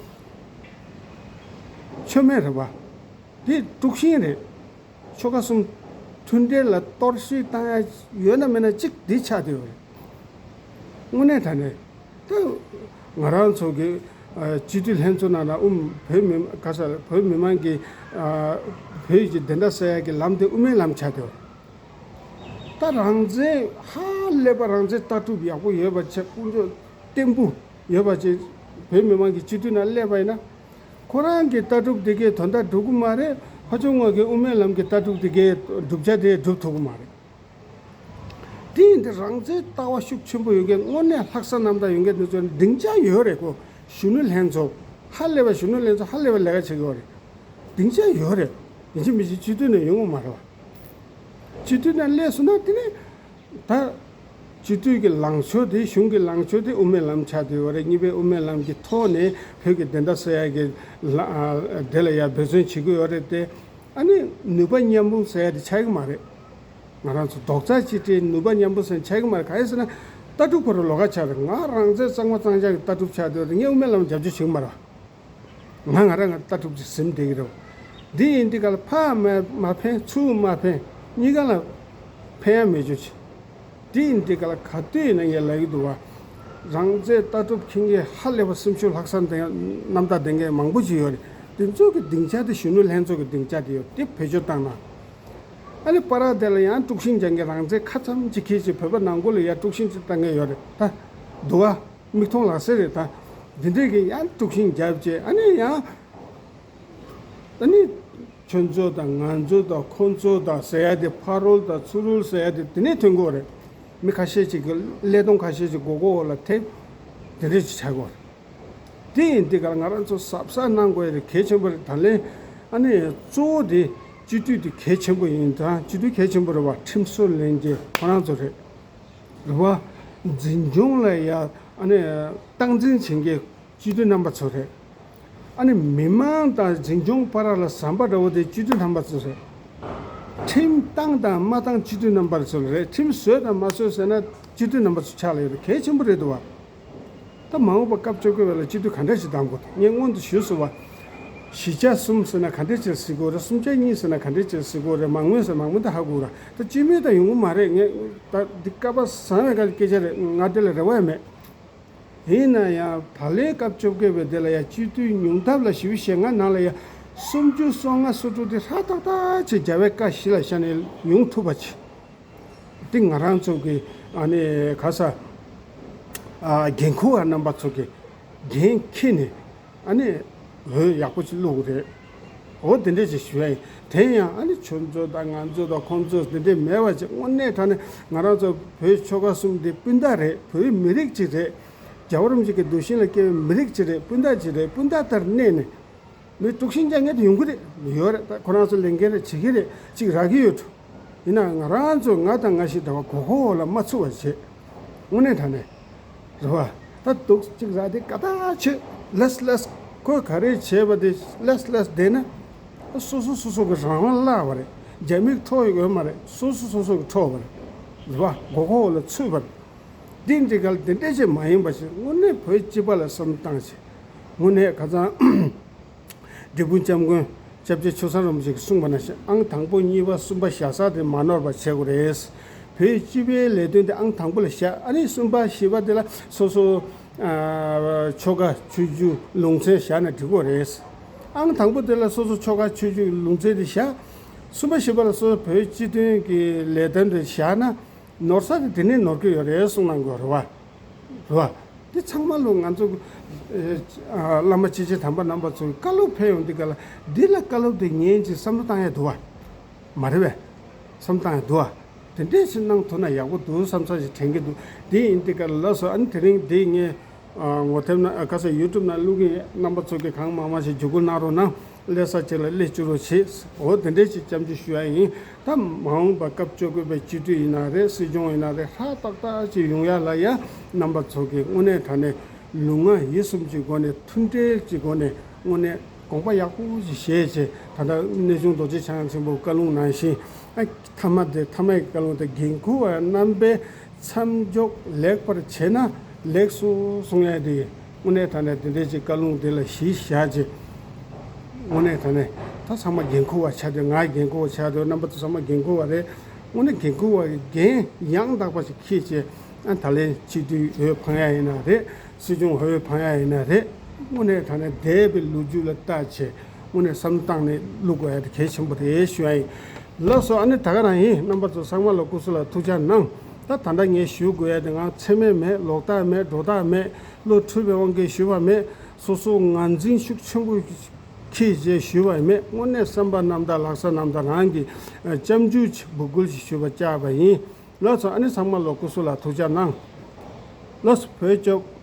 ཆོ་མེད་རེད་པ། དེ་དཀྲུག་ཤིང་རེད། ཆོལ་ཁ་གསུམ་མཐུན་འབྲེལ་ལ་གཏོར་བཤིག་བཏང་ཡ་ཡོད་ན་མེད་ན་གཅིག་འདི་ཆགས་བསྡད་ཡོད་རེད། དངོས་གནས་དྲང་གནས། ད་ང་རང་ཚོ་གི་ཨ་སྤྱི་འཐུས་ལྷན་ཚོགས་ནང་ན་ཨུམ་བོད་མི་ག་ས་བོད་མི་མང་གི་ཨ་བོད་ཀྱི་བདེན་མཐའ་གསལ་ཡ་གི་ལམ་དེ་དབུ་མའི་ལམ་ཆགས་བསྡད་ཡོད་རེད། ད་རང་བཙན་ཧ་ལས་པ་རང་བཙན་ལྟ་གྲུབ་ཡག་པོ་ཡོད་པ་བྱས། དཀོན་མཆོག་བརྟན་པོ་ཡོད་པ་བྱས། བོད་མི་མང་གི་སྤྱི་འཐུས་ནང་སླེབས་པ་ཡིན་ན། ཁོ་རང་གི་ལྟ་གྲུབ་དེ་གས་དོན་དག་སྒྲུབ་ཀྱི་མ་རེད། ཕར་ཕྱོགས་ངོས་ཀྱི་དབུ་མའི་ལམ་གྱི་ལྟ་གྲུབ་དེ་གས་བསྒྲུབ་བྱ་དེ་སྒྲུབ་ཐུབ་ཀྱི་མ་རེད། དེ་ཡིན་དུས་རང་བཙན་ལྟ་བ་ཤུགས་ཆེན་པོ་ཡོད་མཁན། དངོས་གནས་ལྷག་བསམ་རྣམ་དག་ཡོད་མཁན་དེ་ཚོ་ནི་སྡིངས་ཆ་ཡོད་རེད་ཁོ། གཞོན་ནུ་ལྷན་ཚོགས་ཧ་ལས་པ། གཞོན་ནུ་ལྷན་ཚོགས་ཧ་ལས་པ་ལས་ཀ་བྱེད་ཀྱི་ཡོད་རེད། སྡིངས་ཆ་ཡོད་རེད། ཡིན་གཅིག་མིན་གཅིག་སྤྱི་འཐུས་ནས་ཡོང་གི་མ་རེད་པ། སྤྱི་འཐུས་ནང་སླེབས་སོང་ན་དེ་ནས་ད་སྤྱི་འཐུས་ཀྱི་ལངས་ཕྱོགས་དེ། གཞུང་གི་ལངས་ཕྱོགས་དེ་དབུ་མའི་ལམ་ཆགས་བསྡད་ཡོད་རེད། གཉིས་ཕན་དབུ་མའི་ལམ་གྱི་ཐོག་ནས་བོད་ཀྱི་བདེན་མཐའ་གསལ་ཡག་གི་ལ་ཨ་དེ་ལ་ཡ་འབད་བརྩོན་བྱེད་ཀྱི་ཡོད་རེད་དེ། ཨ་ནི་ནུས་པ་མཉམ་སྤུངས་ཟེར་ཡ་དེ་ཆགས་ཀྱི་མ་རེད། ང་རང་ཚོ་རྡོག་རྩ་གཅིག་སྒྲིལ་ནུས་པ་མཉམ་སྤུངས་ཟེར་ཡ་ཆགས་ཀྱི་མ་རེད། གང་ཡིན་ཟེར་ན་ལྟ་གྲུབ་ཁོ་རང་ལོགས་ཀ་ཆགས་རེད། ང་རང་བཙན་གཙང་མ་གཙང་རྐྱང་གི་ལྟ་གྲུབ་ཆགས་བསྡད་ཡོད་རེད། ངས་དབུ་མའི་ལམ་རྒྱབ་སྐྱོར་བྱེད་ཀྱི་མ་རེད། ང་ང་རང་ང་ལྟ་གྲུབ་ཅིག་ཟིན་བསྡད་ཀྱི་རེད། འདི་ཡིན་དུས་ག་ལ་ཕར་མ་མ་ཕན་ཚུར་མ་ཕན། གཉིས་ཀ་ལ་ཕན་ཡ་མེད་རྒྱུ་ཅིག་འདི་ཡིན་དུས་ག་ལ་ག་དུས་ཡིན་ན་ངས་ལབ་ཀྱི་འདུག་བ། རང་བཙན་ལྟ་གྲུབ་མཁྱེན་མཁན་ཧ་ལས་པ་སེམས་ཤུགས་ལྷག་བསམ་ལྡན་རྣམ་དག་ལྡན་མཁན་མང་པོ་ཅིག་ཡོད་རེད། དེ་ཚོ་གི་སྡིངས་ཆ་དེ་གཞོན་ནུ་ལྷན་ཚོགས་ཀྱི་སྡིངས་ཆ་དེ་ཡོད། དེ་བེད་སྤྱོད་བཏང་ན། ཨ་ནི་བར་དེ་ལ་ཡང་དཀྲུག་ཤིང་རྒྱག་མཁན། རང་བཙན་ཁ་ཙམ་ཅིག་འཁྱེར་བྱས་བོད་པ་ནང་ཁུལ་ལ་ཡ་དཀྲུག་ཤིང་ཅིག་བཏང་མཁན་ཡོད་རེད། ད་འདུག་བ། མིག་མཐོང་ལག་ཟིན་རེད་ད། འདི་འདྲས་ཀྱི་ཡང་དཀྲུག་ཤིང་རྒྱབ་བྱས། ཨ་ནི་ཡང་ཨ་ནི་ཁྱོད་ཚོ་དང་ང་ཚོ་དང་ཁོང་ཚོ་དང་ཟེར་ཡ་དེ། ཕ་རོལ་དང་ཚུར་རོལ་ཟེར་ཡ་དེ་དེ་ནས་ཐོན་གྱི་ཡོད་རེད། མི་ཁ་ཤས་ཅིག་གི་ཀླད་སྟོང་ཁ་ཤས་ཅིག་མགོ་སྐོར་འོག་ལ་ཐེབས། དེ་འདྲས་ཅིག་ཆགས་ཀྱི་ཡོད་རེད། དེ་ཡིན་དུས་ག་ལ་ང་རང་ཚོ་གཟབ་གཟབ་གནང་དགོས་ཡ་དེ་གལ་ཆེན་པོ་རེད། ད་ལན་ཨ་ནི་གཙོ་བོ་དེ་སྤྱི་འཐུས་དེ་གལ་ཆེན་པོ་ཡིན། ད་སྤྱི་འཐུས་གལ་ཆེན་པོ་རེད་བ། ཁྲིམས་བཟོ་ལེན་མཁན་ཁོ་རང་ཚོ་རེད། རེད་བ། འཛིན་སྐྱོང་ལ་ཡ་ཨ་ནི་སྟངས་འཛིན་བྱེད་མཁན་སྤྱི་འཐུས་རྣམ་པ་ཚོ་རེད། ཨ་ནི་མི་མང་དང་འཛིན་སྐྱོང་བར་ལ་ཟམ་པ་འདྲ་བོ་དེ་སྤྱི་འཐུས་རྣམ་པ་ཚོ་རེད། ཁྲིམས་བཏང་དང་མ་བཏང་སྤྱི་འཐུས་རྣམ་པ་ཚོ་རེད། ཁྲིམས་བཟོས་དང་མ་བཟོས་ཟེར་ན་སྤྱི་འཐུས་རྣམ་པ་ཚོ་ཆགས་ལ་ཡོད་རེད། གལ་ཆེན་པོ་རེད་འདུག་བ། ད་མ་འོངས་པ་སྐབས་བཅོ་བརྒྱད་པ་ལ་སྤྱི་འཐུས་ག་འདྲ་ཞིག་བདམས་དགོས་འདུག་ངས་སྔོན་དུ་ཞུས་སོང་བ། བཞི་ཆ་གསུམ་ཟེར་ན་ག་འདྲ་ཅིག་ཟེར་དགོས་རེད། གསུམ་ཆ་གཉིས་ཟེར་ན་ག་འདྲ་ཅིག་ཟེར་དགོས་རེད། མང་མོས་ཟེར་མང་མོས་ད་ཧ་གོ་ར། ད་སྤྱི་མོས་ད་ཡོང་གི་མ་རེད། ངས་ད་འདི་སྐལ་པ་བཟང་བའི་སྐད་ཆ་རེད། ང་དེ་ལ་རེ་བ་ཡང་མེད། ཡིན་ན་ཡང་ད་ལན་སྐབས་བཅོ་བརྒྱད་པའི་དེ་ལ་ཡང་སྤྱི་འཐུས་ཉུང་མཐའ་ལ་བཞི་བཅུ་ཞེ་ལྔ་ནང་ལ་ཡང་སུམ་ཅུ་སོ་ལྔ་སོ་དྲུག་དེ་ཧྲག་ཏག་ཏག་ཅིག་རྒྱ་བལ་ཀ་བཞི་ལ་བཞག་ནས་ཡོང་ཐུབ་པ་ཅིག་དེ་ང་རང་ཚོ་གི་ཨ་ནི་ག་ས་ཨ་འགན་འཁུར་བ་རྣམ་པ་ཚོ་གི་འགན་འཁྱེར་ནས་ཨ་ནི་འོས་ཡག་པོ་ཅིག་བླུགས་རེད། འོ་དེ་འདྲས་ཅིག་ཞུ་ཡ་ཡིན། དེ་ཡང་ཨ་ནི་ཁྱོད་ཚོ་དང་ང་ཚོ་དང་ཁོང་ཚོ་དེ་འདྲས་མེད་པ་ཅིག་དངོས་གནས་དྲང་གནས་ང་རང་ཚོ་བོད་ཆོལ་ཁ་གསུམ་འདི་སྤུན་ཟླ་རེད། བོད་མི་རིགས་ཅིག་རེད། རྒྱལ་བ་རིན་པོ་ཆེ་གི་གདུལ་ཞིང་ལ་སྐྱེས་པའི་མི་རིགས་ཅིག་རེད། སྤུན་ཟླ་ཅིག་རེད། སྤུན་ཟླ་ལྟར་གནས་ནས། མི་དཀྲུག་ཤིང་རྒྱག་མཁན་དེ་ཡོང་གི་རེད། ཡོད་རེད། ད་ཁོ་རང་ཚོ་ལས་འགན་རེད། བྱེད་ཀྱི་རེད། ཅིག་རག་གི་ཡོད་འགྲོ། ཡིན་ན་ང་རང་ཚོ་ང་དང་ང་ཞིག་འདྲ་བ་མགོ་སྐོར་འོག་ལ་མ་ཚུད་པ་བྱེད། དངོས་གནས་དྲང་གནས་རེད་བ། ད་འདུག་ཅིག་རག་དེ་དགའ་ཐག་ཆོད། ལེས་ལེས་ཁོས་ག་རེ་བྱས་པ་དེ་ལེས་ལེས་བསྡད་ན། སོ་སོ་སོ་སོ་གི་རང་དབང་བརླག་པ་རེད། རྒྱ་མིས་འཕྲོག་ཡོད་མ་རེད། སོ་སོ་སོ་སོ་གི་འཕྲོག་པ་རེད། རེད་བ། མགོ་སྐོར་འོག་ལ་ཚུད་པ་རེད། འདི་འདི་ག་ལ་དེ་འདྲས་ཅིག་མ་ཡིན་པ་ཞིག་དངོས་གནས་བོད་སྤྱི་པ་ལ་བསམ་བཏང་ཞིག་དངོས་གནས་ཁ་སང་། འབྲས་སྤུངས་སྐྱབས་མགོན་སྐྱབས་རྗེ་ཆོས་བཟང་རིན་པོ་ཆེ་གིས་གསུངས་པ་ནང་བཞིན་ཨང་དང་པོ་གཉིས་པ་གསུམ་པ་བཞག་ས་དེ་མ་ནོར་བ་བྱེད་དགོས་རེད། བོད་སྤྱི་པའི་ལས་དོན་དེ་ཨང་དང་པོ་ལ་བཞག་ཨ་ནི་གསུམ་པ་བཞི་པ་དེ་ལ་སོ་སོ་ ཨ་ཆོལ་ཁ་ཆོས་བརྒྱུད་ལུང་ཚན་བཞག་ན་འགྲིག་གི་རེད། ཨང་དང་པོ་དེ་ལ་སོ་སོ་ཆོལ་ཁ་ཆོས་བརྒྱུད་ལུང་ཚན་དེ་བཞག། གསུམ་པ་བཞི་པ་ལ་སོ་སོ་བོད་སྤྱི་མཐུན་གྱི་ལས་དོན་དེ་བཞག་ན། ནོར་ས་དེ་དེ་ནས་ནོར་གྱི་ཡོད་རེད་གསུངས་གནང་དགོས་རེད་བ། རེད་བ། དེ་ཚང་མ་ལོ་ང་ཚོ་ཨ་བླ་མ་སྐྱེས་ཆེན་དམ་པ་རྣམ་པ་ཚོས་བཀའ་སློབ་ཕེབས་ཡོང་དུས་ག་ལ་འདི་ལ་བཀའ་སློབ་དེ་ཉན་ཅིག་བསམ་བློ་བཏང་ཡ་འདུག་བ། མ་རེད་བས། བསམ་བཏང་ཡ་འདུག་བ། དེ་འདྲས་ཞིག་གནང་ཐུབ་ན་ཡག་པོ་འདུག་བསམ་ས་ཞིག་དྲན་གྱི་འདུག་དེ་ཡིན་དུས་ག་ལ་ལགས་སོ། ཨ་ནི་དེ་རིང་དེ་ངས་ཨ་ངོ་དེབ་ནང་ཨ་ཁ་སང་ཡུ་ཊུབ་ནང་བླུག་གི་ཡིན། རྣམ་པ་ཚོ་གིས་གང་མང་མང་ཞིག་བརྒྱུད་སྐུར་གནང་རོགས་གནང་། ལས་ས་ཅིག་ལ་སླེབས་བཅུག་རོགས་བྱེད། འོ་དེ་འདྲས་ཅིག་སྐྱབས་འཇུག་ཞུ་ཡ་ཡིན། ད་མ་འོངས་པ་སྐབས་བཅོ་བརྒྱད་པའི་སྤྱི་འཐུས་ཡིན་ན་རེད། སྲིད་སྐྱོང་ཡིན་ན་རེད། ཧྲག་ཏག་ཏག་ཅིག་ཡོང་ཡ་ལ་ཡ་རྣམ་པ་ཚོ་གིས་དངོས་གནས་དྲང་གནས་ལུས་ངག་ཡིད་གསུམ་གྱི་སྒོ་ནས་མཐུན་སྒྲིལ་གྱི་སྒོ་ནས་དངོས་གནས་དགོངས་པ་ཡག་པོ་ཞིག་བཞེས་བྱས། ད་ལྟ་གནས་ཆུང་རྡོ་རྗེ་འཆང་ཆེན་པོའི་བཀའ་ལུང་ནང་བཞིན། ཨ་ཐ་མ་དེ་ཐ་མའི་བཀའ་ལུང་དེ་འགན་འཁུར་བ་རྣམ་པས་མཚམས་འཇོག་ལེགས་པར་བྱས་ན་ལེགས་སོ་གསུང་ཡ་དེ། དངོས་གནས་དྲང་གནས་དེ་འདྲས་ཅིག་བཀའ་ལུང་དེ་ལ་གཞི་བཞག་བྱས། དངོས་གནས་དྲང་གནས་ད་ཚང་མ་འགན་འཁུར་བ་ཆགས་དུས། ང་འགན་འཁུར་བ་ཆགས་དུས། རྣམ་པ་ཚོ་ཚང་མ་འགན་འཁུར་བ་རེད། དངོས་གནས་འགན་འཁུར་བ་གི་འགན་ཡང་དག་པ་ཞིག་འཁྱེར་བྱས། ཨ་ད་ལན་སྤྱི་འཐུས་འོས་འཕང་ཡ་ཡིན་ན་རེད། སྲིད་སྐྱོང་འོས་འཕང་ཡ་ཡིན་ན་རེད། དངོས་གནས་དྲང་གནས་འདས་པའི་ལོ་རྒྱུས་ལ་བལྟ་བྱས། དངོས་གནས་བསམ་བློ་བཏང་ནས་བླུག་དགོས་ཡ་དེ་གལ་ཆེན་པོ་རེད་ཞུ་ཡ་ཡིན། ལགས་སོ། ཨ་ནི་ད་ག་རང་ཡིན། རྣམ་པ་ཚོ་ཚང་མ་ལ་སྐུ་གཟུགས་ལ་ཐུགས་ཅག་གནང་། ད་ད་ལྟ་ངས་ཞུ་དགོས་ཡ་དེ་ང་མཚན་སྨད་མེད། ལོག་ལྟ་མེད། སྒྲོ་བཏགས་མེད། བློ་འཁྲུལ་བའི་དབང་གིས་ཞུས་པ་མེད། སོ་སོ་ངར་འཛིན་ཤུགས་ཆེན་པོ་འཁྱེར་བྱས་ཞུས་པ་མེད། དངོས་གནས་བསམ་པ་རྣམ་དག་ལྷག་བསམ་རྣམ་དག་རང་གིས་སྐྱབས་འཇུག་འབོད་སྐུལ་ཞིག་ཞུས་པ་བཅར་བ་ཡིན། ལགས་སོ། ཨ་ནི་ཚང་མ་ལ་སྐུ་གཟུགས་ལ་ཐུགས་ཅག་གནང་། ལགས་སོ། བོད་སྐྱོབ།